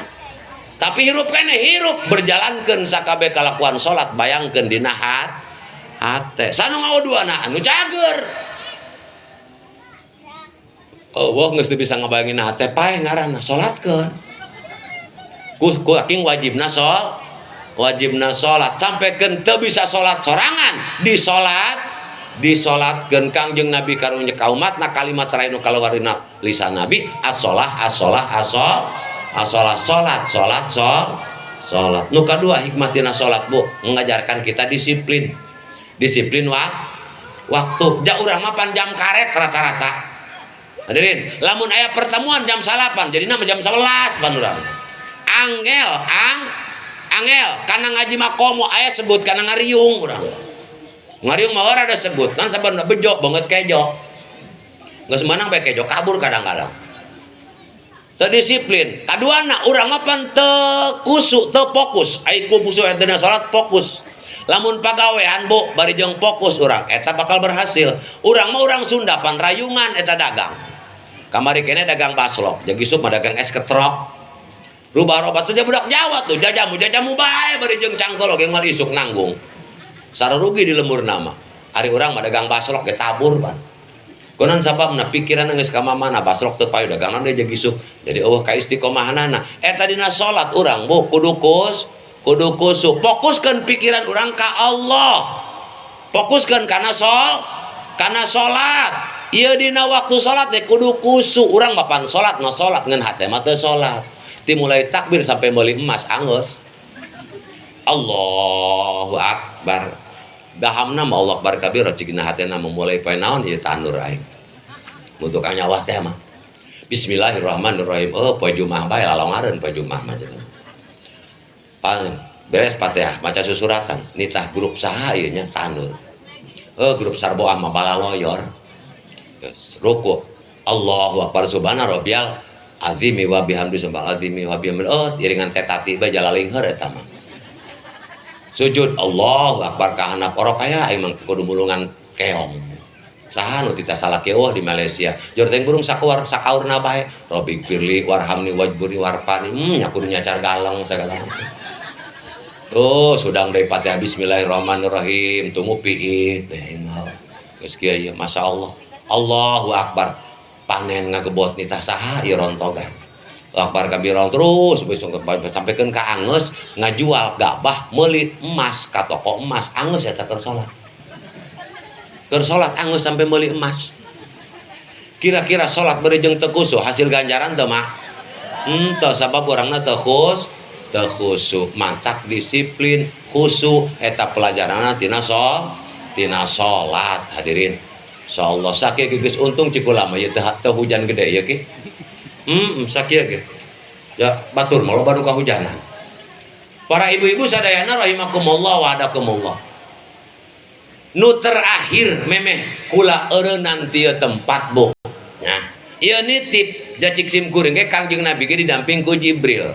Tapi hirup keneh hirup berjalankeun sakabeh kalakuan salat bayangkeun dina hate. Sanu ngawaduana anu cager. Eueuh geus teu bisa ngabayangin hate paeh ngaranna salatkeun. Ku aking wajibna wajibna salat sampaikan teu bisa salat sorangan disolatkeun Kangjeng Nabi karunya ka umatna kalimat terakhir nu kaluar dina lisan Nabi as-shalah as-shalah as-shalah salat salat salat. Nu kadua hikmah tina salat Bu mengajarkan kita disiplin. Disiplin waktu. Ja urang mah pan jam karet rata-rata. Hadirin, lamun aya pertemuan jam 9 jadi nama jam 11 pan urang. Angel, angel kana ngaji mah komo aya sebut kana ngariung urang. Ngariung mah ora ada sebut, kan saban bejo banget kejo. Geus meunang bae kejo kabur kadang-kadang. Teu disiplin. Kaduana urang mah pan teu khusyuk, teu fokus. Ai ku khusyuk eta dina salat fokus. Lamun pagawean Bu bari jeung fokus urang eta bakal berhasil. Urang mah urang Sunda pan rayungan eta dagang. Kamari kene dagang baslok, jeung isuk mah dagang es ketrok. Rubah-rubah tuh budak Jawa tuh jajamu bae bari jeung cangkol oge moal isuk nanggung. Sarurugi di lemur nama. Ari urang mah dagang baslok ge tabur pan. Kunaon sababna pikiran geus ka mana baslok teu payu dagangan deui jeung isuk. Jadi eueuh ka istiqomahanana. Eta dina salat urang Bu kudu kudu khusyuk. Fokuskeun pikiran urang ka Allah. Fokuskeun kana kana salat. Ieu dina waktu salat teh kudu khusyuk. Urang mah pan salat mah salat ngan hate mah teu salat. Dimulai takbir sampai meuli emas anggeus. Allahu akbar. Dahamna mah Allah akbar kabir cigina hatena memulai poe naon ieu tandur aing. Mun tukang nyawah teh mah. Bismillahirrahmanirrahim. Oh, poe Jumaah bae lalongareun poe Jumaah mah cenah. Pan beres Fatihah maca susuratan nitah grup saha ieu nya tandur. Oh, grup Sarboah mah balaloyor. Ruku. Allahu akbar subhana rabbiyal azimi wa bihamdi subhanal azimi wa bihamdi. Oh, iringan teh tati bae jalalingheur eta mah. Sujud Allahu akbar ka handap orok aya aing mah kudu mulungan keong. Saha nu tita salah keoh di Malaysia. Jor teh burung sakuar sakaurna bae. Robik pirli warhamni wajburni warfani. Nya kudu nyacar galeng sagala. Oh, sudang deui Fatihah bismillahirrahmanirrahim. Tunggu piit teh mah. Geus kieu ieu masyaallah. Allahu akbar. Panen ngagebot nitah saha ieu rontogan. Akbar kabirong terus sampaikan ka angeus ngajual gabah meuli emas ka toko emas angeus eta keur salat. Keur salat angeus sampai meuli emas. Kira-kira salat bari jeung teu khusyuk hasil ganjaran teu mah? Henteu sabab urangna teu khusyuk. Mantak disiplin khusyuk eta pelajaranna tina salat hadirin. Insyaallah sakieu geus untung cik ulama ieu teu hujan gede ieu ki. Sakieu ge. Ya batur mah loba nu kahujanan. Para ibu-ibu sadayana rahimakumullah wa hadakumullah. Nu terakhir memeh kula eureunnan ti tempat Bu. Nya. Ieu nitip jacik sim kuring ge Kangjeng Nabi ge didamping ku Jibril.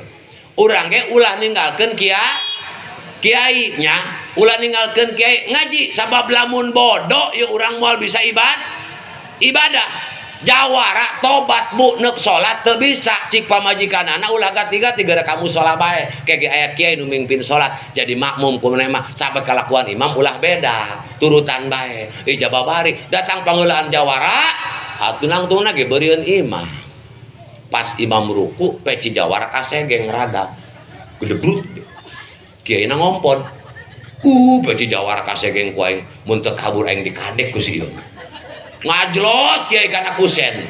Urang ge ulah ninggalkeun kiai nya, ulah ninggalkeun kiai ngaji sabab lamun bodoh ieu urang moal bisa ibadah. Jawara tobat Bu neuk salat teu bisa cik pamajikanana ulah gati-gati gara kamu salat bae kege aya kiai nu mimpin salat jadi makmum kumaha mah sampai kalakuan imam ulah beda turutan bae ijabah bari datang pangeulaan jawara atuh nangtungna ge beurieun imam pas imam ruku peci jawara kasegeng ragam gedebrut kiaina ngompon peci jawara kasegeng ku aing mun teu kabur aing dikadek ku si ieu ngajlot kiai kana kusen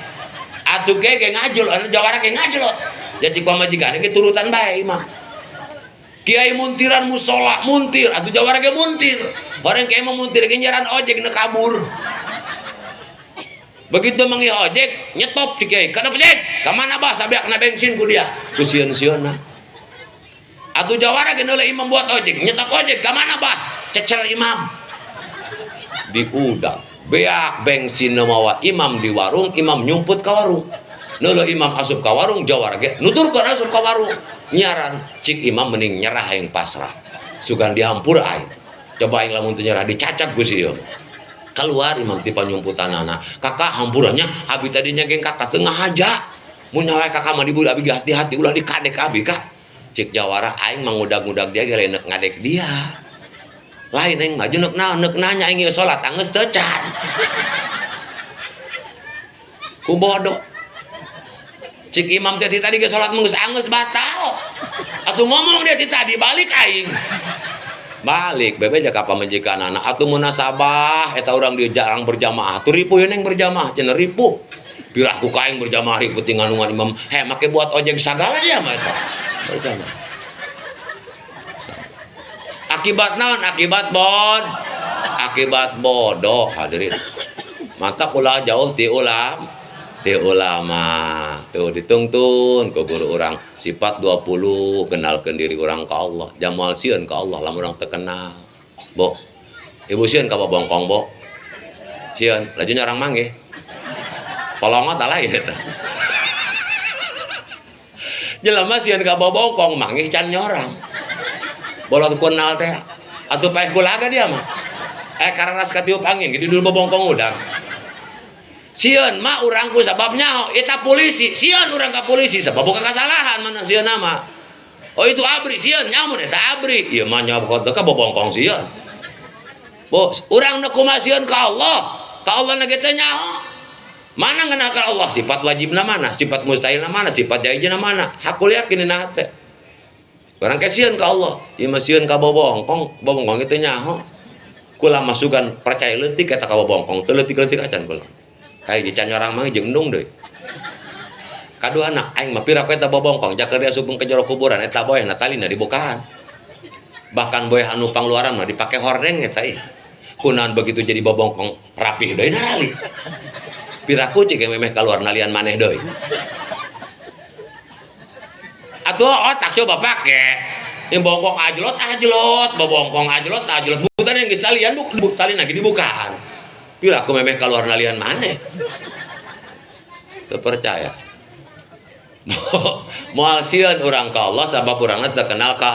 atuh kiai ge ngajlot anu jawara ge ngajlot jadi pamajikan ge turutan bae imam kiai muntiran musola muntir atuh jawara ge muntir bareng kiai mah muntir ge nyaran ojek nu kabur begitu manggil ojek nyetop si kiai kana ojek ka mana bah sabeak na bensin ku dia ku sieun-sieunna atuh jawara ge neuleuh imam buat ojek nyetop ojek ka mana bah cecer imam diudak beak bensin mawa imam di warung imam nyumput ka warung neuleuh imam asup ka warung jawara ge nuturkeun asup ka warung nyaran cik imam mending nyerah aing pasrah sugan dihampura aing coba aing lamun teu nyerah dicacag ku si ieu keluar imam ti panyumputanana kakak hampurannya abi tadinya geng kakak teu ngahaja mun nyawa kakak mah diburu abi hati-hati ulah dikadek abi kak cik jawara aing mangudag-ngudag dia ge lain ngadek dia lain aing maju neuk naon neuk nanya aing ieu salat anggeus teu can ku bodoh Cik imam teh tadi ge salat geus anggeus batal. Atuh ngomong dia ti tadi balik aing. Balik bebe ja ka pamajikan anak atuh munasabah eta urang dia jarang berjamaah. Tuh ripuh neng berjamaah cenah ripuh. Piraku ka aing berjamaah ripuh ti nganungan imam. He make buat ojek sagala dia mah eta. Berjamaah. Akibat naon? Akibat bod. Akibat bodoh hadirin. Mantap ulah jauh ti ulam. Ti ulama tuh ditungtun ke guru orang sifat 20 kenalkan diri orang ke Allah jamal sieun ke Allah lamun urang teu kenal bo ibu sieun ka bongkong bo sieun laju orang manggih polongot lain eta jelema sieun ka bongkong manggih can nyorang bolot kenal teh atuh paeh kulaga dia mah kararas katiup angin gitu dulu bongkong udang sieun mah urang ku sabab nyaho eta polisi sieun urang ka polisi sabab bukan kesalahan mana sieun nama oh itu abri sieun nyamun eta abri ieu mah nyaho ka bobongkong sieun bo urang nu kumaha sieun ka Allah na ge teh nyaho mana ngeunah ka Allah sifat wajibna mana sifat mustahilna mana sifat jaizna mana hakul yakin dina hate urang ke sieun ka Allah ieu mah sieun ka bobongkong bobongkong itu nyaho kula masukan percaya leutik eta ka bobongkong teu leutik-leutik acan kula kayak dican orang mah jeung endung deui. Kaduana aing mah pira eta bobongkong jaker diasupkeun ke jero kuburan eta boeh na talina dibukaan. Bahkan boeh anu pangluaran mah dipake hordeng eta ih. Kunaon begitu jadi bobongkong rapih deui narali. Piraku cik memeh kaluar nalian maneh deui. Atuh otak coba pake. Ini bongkong ajlot ajlot, bobongkong ajlot ajlot. Bukan yang geus talian bu talina lagi dibukaan. Pira aku memeh keluar nalian maneh. Terpercaya. Moal sieun urang ka Allah sabab urangna teu kenal ka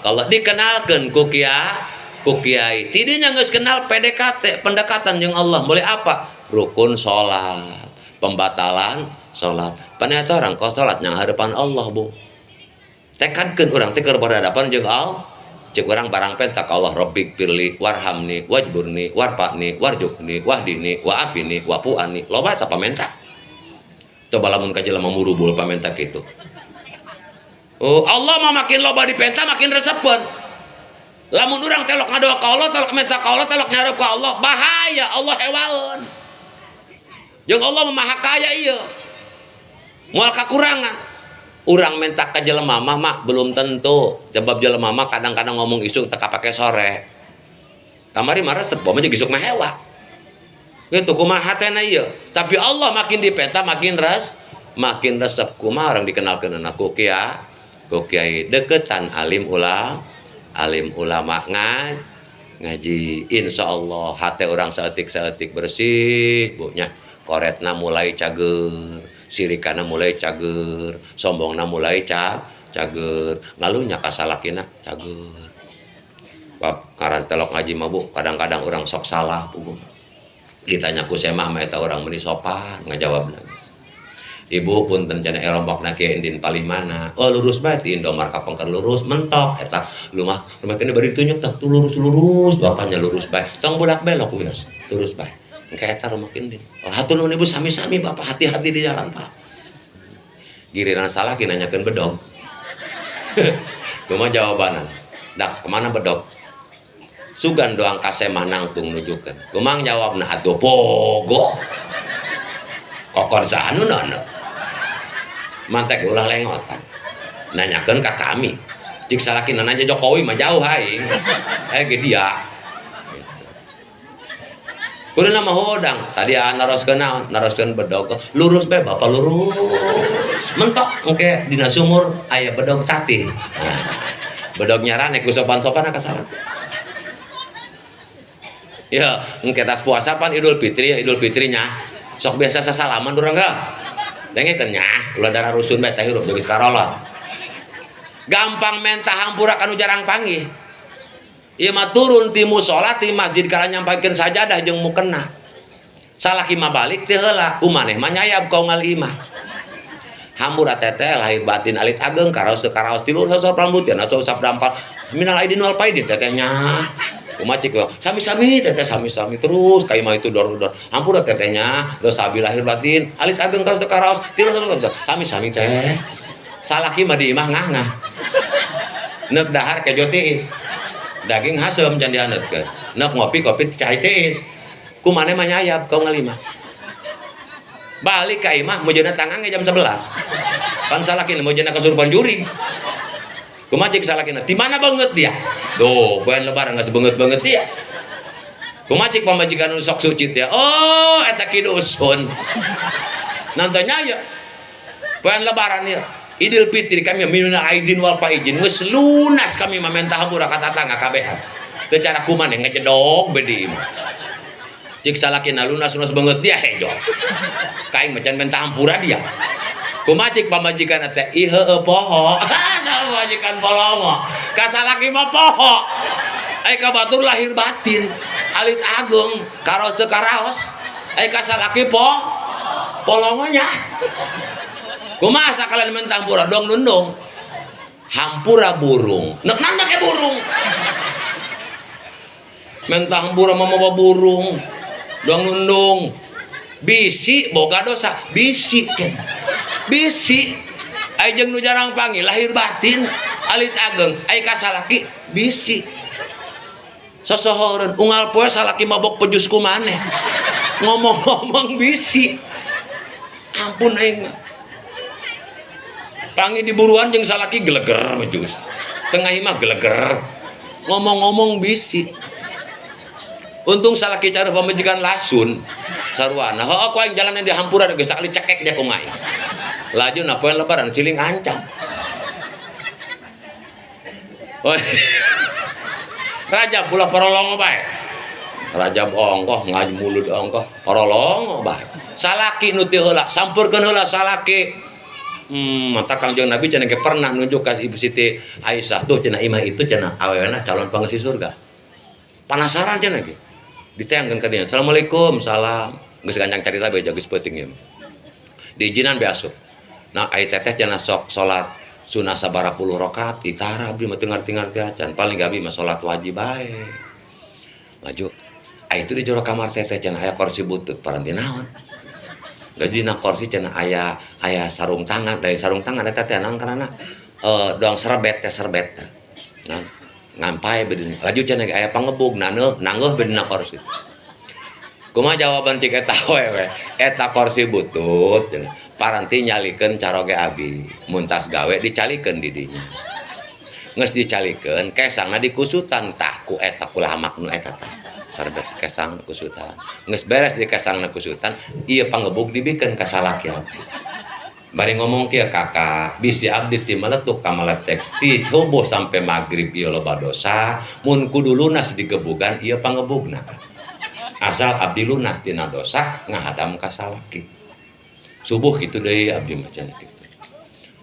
Allah. Dikenalkeun ku kiai. Tidinya geus kenal PDKT, pendekatan jeung Allah. Boleh apa? Rukun salat, pembatalan salat. Pan eta orang kos salat nyang harapan Allah, Bu. Tekadkeun urang teh keur berhadapan jeung Allah. Cek orang barang penta ka Allah Rabbik firli warhamni wajburni warfa'ni warjukni wahdini wa'afini wafu'ani loba eta pamenta. Coba lamun ka jelema murubul pamenta kitu. Oh, Allah mah makin loba dipenta makin resepeun. Lamun urang telok ngadoa ka Allah, telok menta ka Allah, telok nyareup ka Allah, bahaya Allah hewaeun. Jeung Allah mah maha kaya ieu. Moal kakurangan. Urang minta ka jelema mah mah belum tentu. Sebab jelema mah kadang-kadang ngomong isuk teu kapake sore. Kamari mah resep, mah jeung isuk mah hewa. Gitu kumaha hatena ieu. Tapi Allah makin dipenta makin res, makin resep kumaha orang dikenalkeun ku kiai deketan alim ulama ngaji insyaallah hate urang saeutik-saeutik bersih bu nya koretna mulai cager sirikana mulai cager sombongna mulai cager ngalunya kasalakina cager bab ngaran telok ngaji mah bu kadang-kadang orang sok salah bu ditanya ku semah mah eta urang meuni sopan ngajawabna ibu punten cenah erombakna kieu indin palih mana oh lurus bae ti Indomart ka pengker lurus mentok eta rumah rumah kene bari ditunjuk tah lurus lurus bapaknya lurus bae tong bolak belok wios lurus bae engke eta rumah indin oh hatur nuhun ibu sami-sami bapak hati-hati di jalan pak giliran salah ki nanyakeun bedog kumaha jawabanan dak kemana bedog sugan doang kasemah nangtung nujukeun kumaha jawabna atuh pogo kokor saha nu nono mantek ulah lengotan nanyakeun ka kami cik salaki nanya Jokowi mah jauh aing ge dia kudu mah hodang tadi naroskeun naon naroskeun bedog lurus bae bapak lurus mentok engke dina sumur aya bedog tatih nah, bedog nyarane ku sopan-sopan ka salah ya engke tas puasa pan Idul Fitri ya Idul Fitrinya sok biasa sasalaman urang ga dengekeun nya ulah darah rusun bae teh hirup geus karolot gampang menta hampura kanu jarang panggih ieu mah turun ti musala ti masjid kala nyampaikeun sajadah jeung mukena salaki mah balik teu heula kumaneh mah nyayab ka unggal imah hampura teteh lahir batin alit ageng karaos karaos tilu sosor rambut ya atau usap dampal minal aidin wal faidin tetehnya Kumaha cik sami-sami teteh sami-sami terus ka imah itu dor-dor. Hampura tetehnya dosa abi lahir batin alit ageng karaos teu karaos tilu sami-sami teh. Salaki mah di imah ngah-ngah. Neuk dahar kejo tiis. Daging haseum can dianeutkeun. Neuk ngopi kopi cai tiis. Ku maneh mah nyayab kau ngalima. Balik ka imah meujeuhna tangan jam 11. Pan salakina meujeuhna kasurupan jurig. Kumaha cik salakina? Di mana banget dia? Duh, poean lebaran geus beungeut-beungeut dia. Kumaha cik pamajikan nu sok suci teh? Oh, eta ki dusun. Nontonnya ya. Poean lebaran ya. Idul Fitri kami minuna aidin wal faizin geus lunas kami mah menta hampura ka tatangga kabehan. Teu cara kumaha ngejedog be di imah. Cik salakina lunas-lunas beungeut dia hejo. Kaing mah can menta hampura dia. Kumaha cik pamajikan teh? Ih heueuh poho. Pamajikan polongo. Ka salaki mah poho. Ai ka batur lahir batin, alit ageung, karaos teu karaos. Ai ka salaki po polongonya. Kumaha sakalian menta hampura dong nundung. Hampura burung. Neuk naon make burung? Menta hampura mah mawa burung. Dong nundung. Bisi boga dosa, bisi ken. Bisi ai jeung nu jarang panggil lahir batin alit ageng ai ka salaki bisi sosohoreun unggal poe salaki mabok pejus ku maneh ngomong-ngomong bisi ampun aing mah pangi di buruan jeung salaki geleger pejus tengah imah geleger ngomong-ngomong bisi untung salaki caruh pamajikan lasun sarwana heuh ku aing jalanan di hampura geus sakali cekek dia ku aing laju na poe lebaran siling ancam. Oi. Rajab ulah parolongo bae. Rajab ongkoh ngaji mulud ongkoh parolongo bae. Salaki nu teu heula sampurkeun heula salaki. Mata Kangjeng Nabi cenah ge pernah nunjuk ka Ibu Siti Aisyah tuh cenah imah itu cenah awewena calon pangeusi surga. Penasaran cenah ge. Diteangkeun ka dinya. Assalamualaikum, salam. Geus gancang carita bae geus peuting ieu mah. Diizinan be asup. Nah, ai teteh cenah sok salat sunah sabaraha puluh rakaat, itara abdi mah teu ngarti-ngarti acan, paling abdi mah salat wajib bae. Maju. Ai itu di jero kamar teteh cenah aya kursi butut, paranti naon? Da dina kursi cenah aya aya sarung tangan, dari sarung tangan eta teh naon karana? Doang serbet teh serbet teh. Nah, ngampai be dina. Laju cenah aya pangebug naneuh, nanggeuh be dina kursi. Kumaha jawaban cik eta wewe? Eta kursi butut cenah. Paranti nyalikeun caroge abi. Mun tas gawe dicalikeun di dinya. Geus dicalikeun kesangna dikusutan tah ku eta ku lamak nu eta tah. Serbet kesang kusutan. Geus beres di kesangna kusutan, ieu pangebug dibikeun ka salaki abdi. Bari ngomong kieu kakak, bisi abdi ti meletuk ka meletek ti subuh sampai magrib ieu loba dosa, mun kudu lunas digebugan ieu pangebugna. Asal abdi lunas tina dosa ngahadam ka salaki. Subuh kitu deui abdi mah cenah kitu.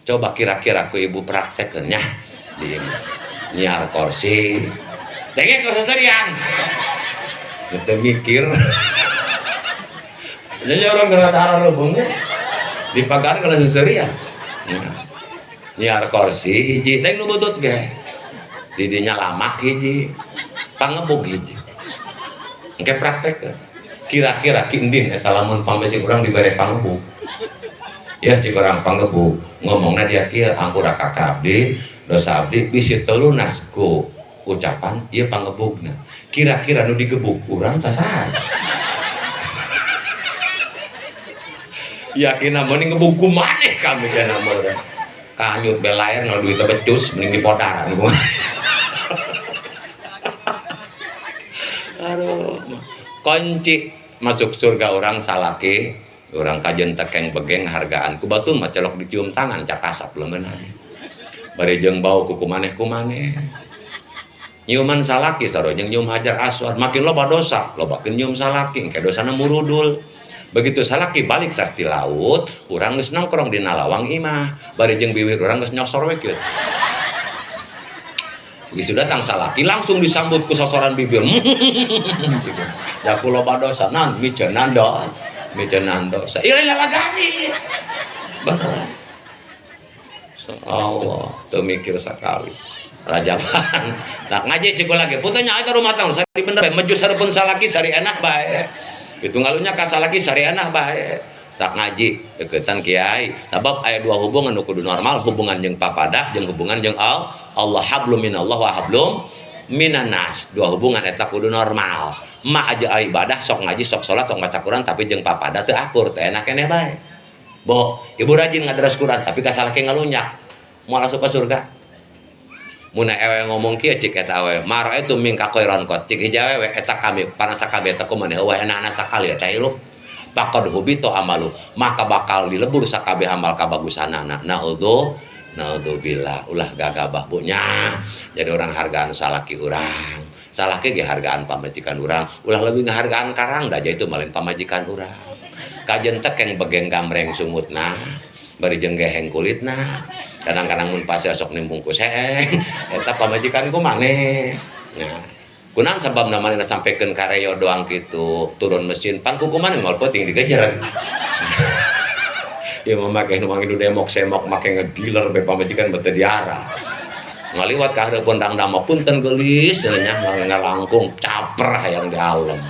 Coba kira-kira ku ibu praktekkeun nya di imah. Nyiar kursi. Denge ku seserian. Teu mikir. Jadi orang gara-gara rebungnya di pagar kalau seserian. Nyiar kursi hiji teh nu butut ge. Di dinya lamak hiji, pangebug hiji. Engke praktekkeun. Kira-kira kindin eta lamun pamajikan urang dibere pangebug. Ya cik urang pangebug, ngomongna dia kieu hampura ka abdi, dosa abdi bisi teu lunas ku ucapan ieu pangebugna. Kira-kira nu digebug urang tah saha? Yakin mending ngebug ku maneh kami cenah mah urang. Kanyut belair ngal duit becus mending dipodaran kumaha. Aduh, kunci masuk surga orang salaki, orang kajen tekeng begeng hargaan ku batur mah celok dicium tangan cakasap leungeun. Bari jeung bau ku kumaneh kumaneh. Nyiuman salaki sarua jeung nyium hajar aswad, makin loba dosa, lobakeun nyium salaki, engke dosana murudul. Begitu salaki balik tas di laut, urang geus nongkrong di nalawang imah, bari jeung biwir urang geus nyosor we kieu. Begitu datang salaki langsung disambut ku sosoran bibir. Ya ku loba dosa nan miceunnan dosa, miceunnan dosa. Ieu lalagani. Beneran. Allah, teu mikir sakali. Rajaban. Nah ngaji cik lagi putunya eta rumah tangga sari bener bae meju sarepun salaki sari enak bae. Itu ngalunya ka salaki sari enak bae. Tak ngaji deketan kiai sabab aya dua hubungan nu kudu normal, hubungan jeung papada jeung hubungan jeung Allah, hablum minallah wa hablum minanas. Dua hubungan eta kudu normal. Emak aja ibadah sok ngaji sok salat sok maca Quran tapi jeung papada teu akur teu enak keneh bae. Bo, ibu rajin ngadaras Quran tapi ka salaki ngalunyak moal asup ka surga. Mun ewe ngomong kieu cik eta awewe, maro itu mingka khairan kot cik hiji awewe eta kami panasa kabeh eta kumaha eueuh enakna sakali eta hirup. Faqad hubita amalu, maka bakal dilebur sakabeh amal kabagusanana. Naudzubillah, ulah gagabah bu nya. Jadi orang hargaan salaki urang, salaki ge hargaan pamajikan urang, ulah leuwih ngahargaan karang da itu malin pamajikan urang. Kajen tekeng begeng gamreng sungutna, bari jeung geheng kulitna. Kadang-kadang mun pasea sok nimbung ku seeng, eta pamajikan ku maneh. Nah, kunaon sababna manehna sampaikan kareo doang kitu turun mesin pan kuku maneh moal peuting digejer. Ieu mah make nu mangi demok semok make ngegiler be pamajikan bete diarah. Ngaliwat ka hareupeun dangdang punten geulis nya ngalangkung caper hayang di alem.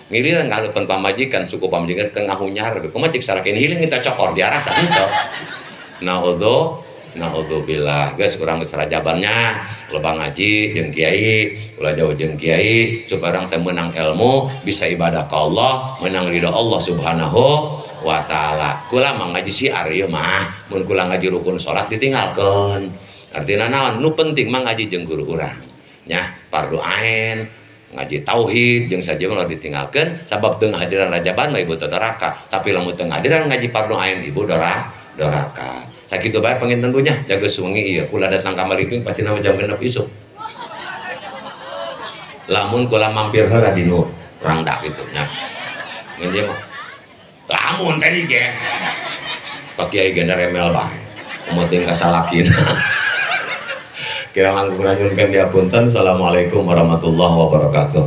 Ngiliran ka hareupeun pamajikan suku pamajikan teu ngahunyar be kumaha cik salaki hiling kita cokor diarah henteu. Naudzubillah geus urang geus rajabannya loba ngaji jeung kiai ulah jauh jeung kiai supaya urang teh meunang ilmu bisa ibadah ka Allah meunang ridho Allah Subhanahu wa taala. Kula mah ngaji syiar ieu mah mun kula ngaji rukun salat ditinggalkeun. Artina naon nu penting mah ngaji jeung guru urang nya fardu ain ngaji tauhid jeung saja mah ditinggalkeun sabab teu ngahadiran rajaban mah ibu teu doraka tapi lamun teu ngahadiran ngaji fardu ain ibu doraka. Sakitu bae panginten bu nya jaga suwengi ieu kula datang ka Maliping pasti nama jam 6 isuk. Lamun kula mampir heula di nu rangda kitu nya. Ngan ieu mah lamun tadi ge Pak Kiai ge remel bae. Kumaha ka salakina. Kira langkung lanjutkan dia punten. Assalamualaikum warahmatullahi wabarakatuh.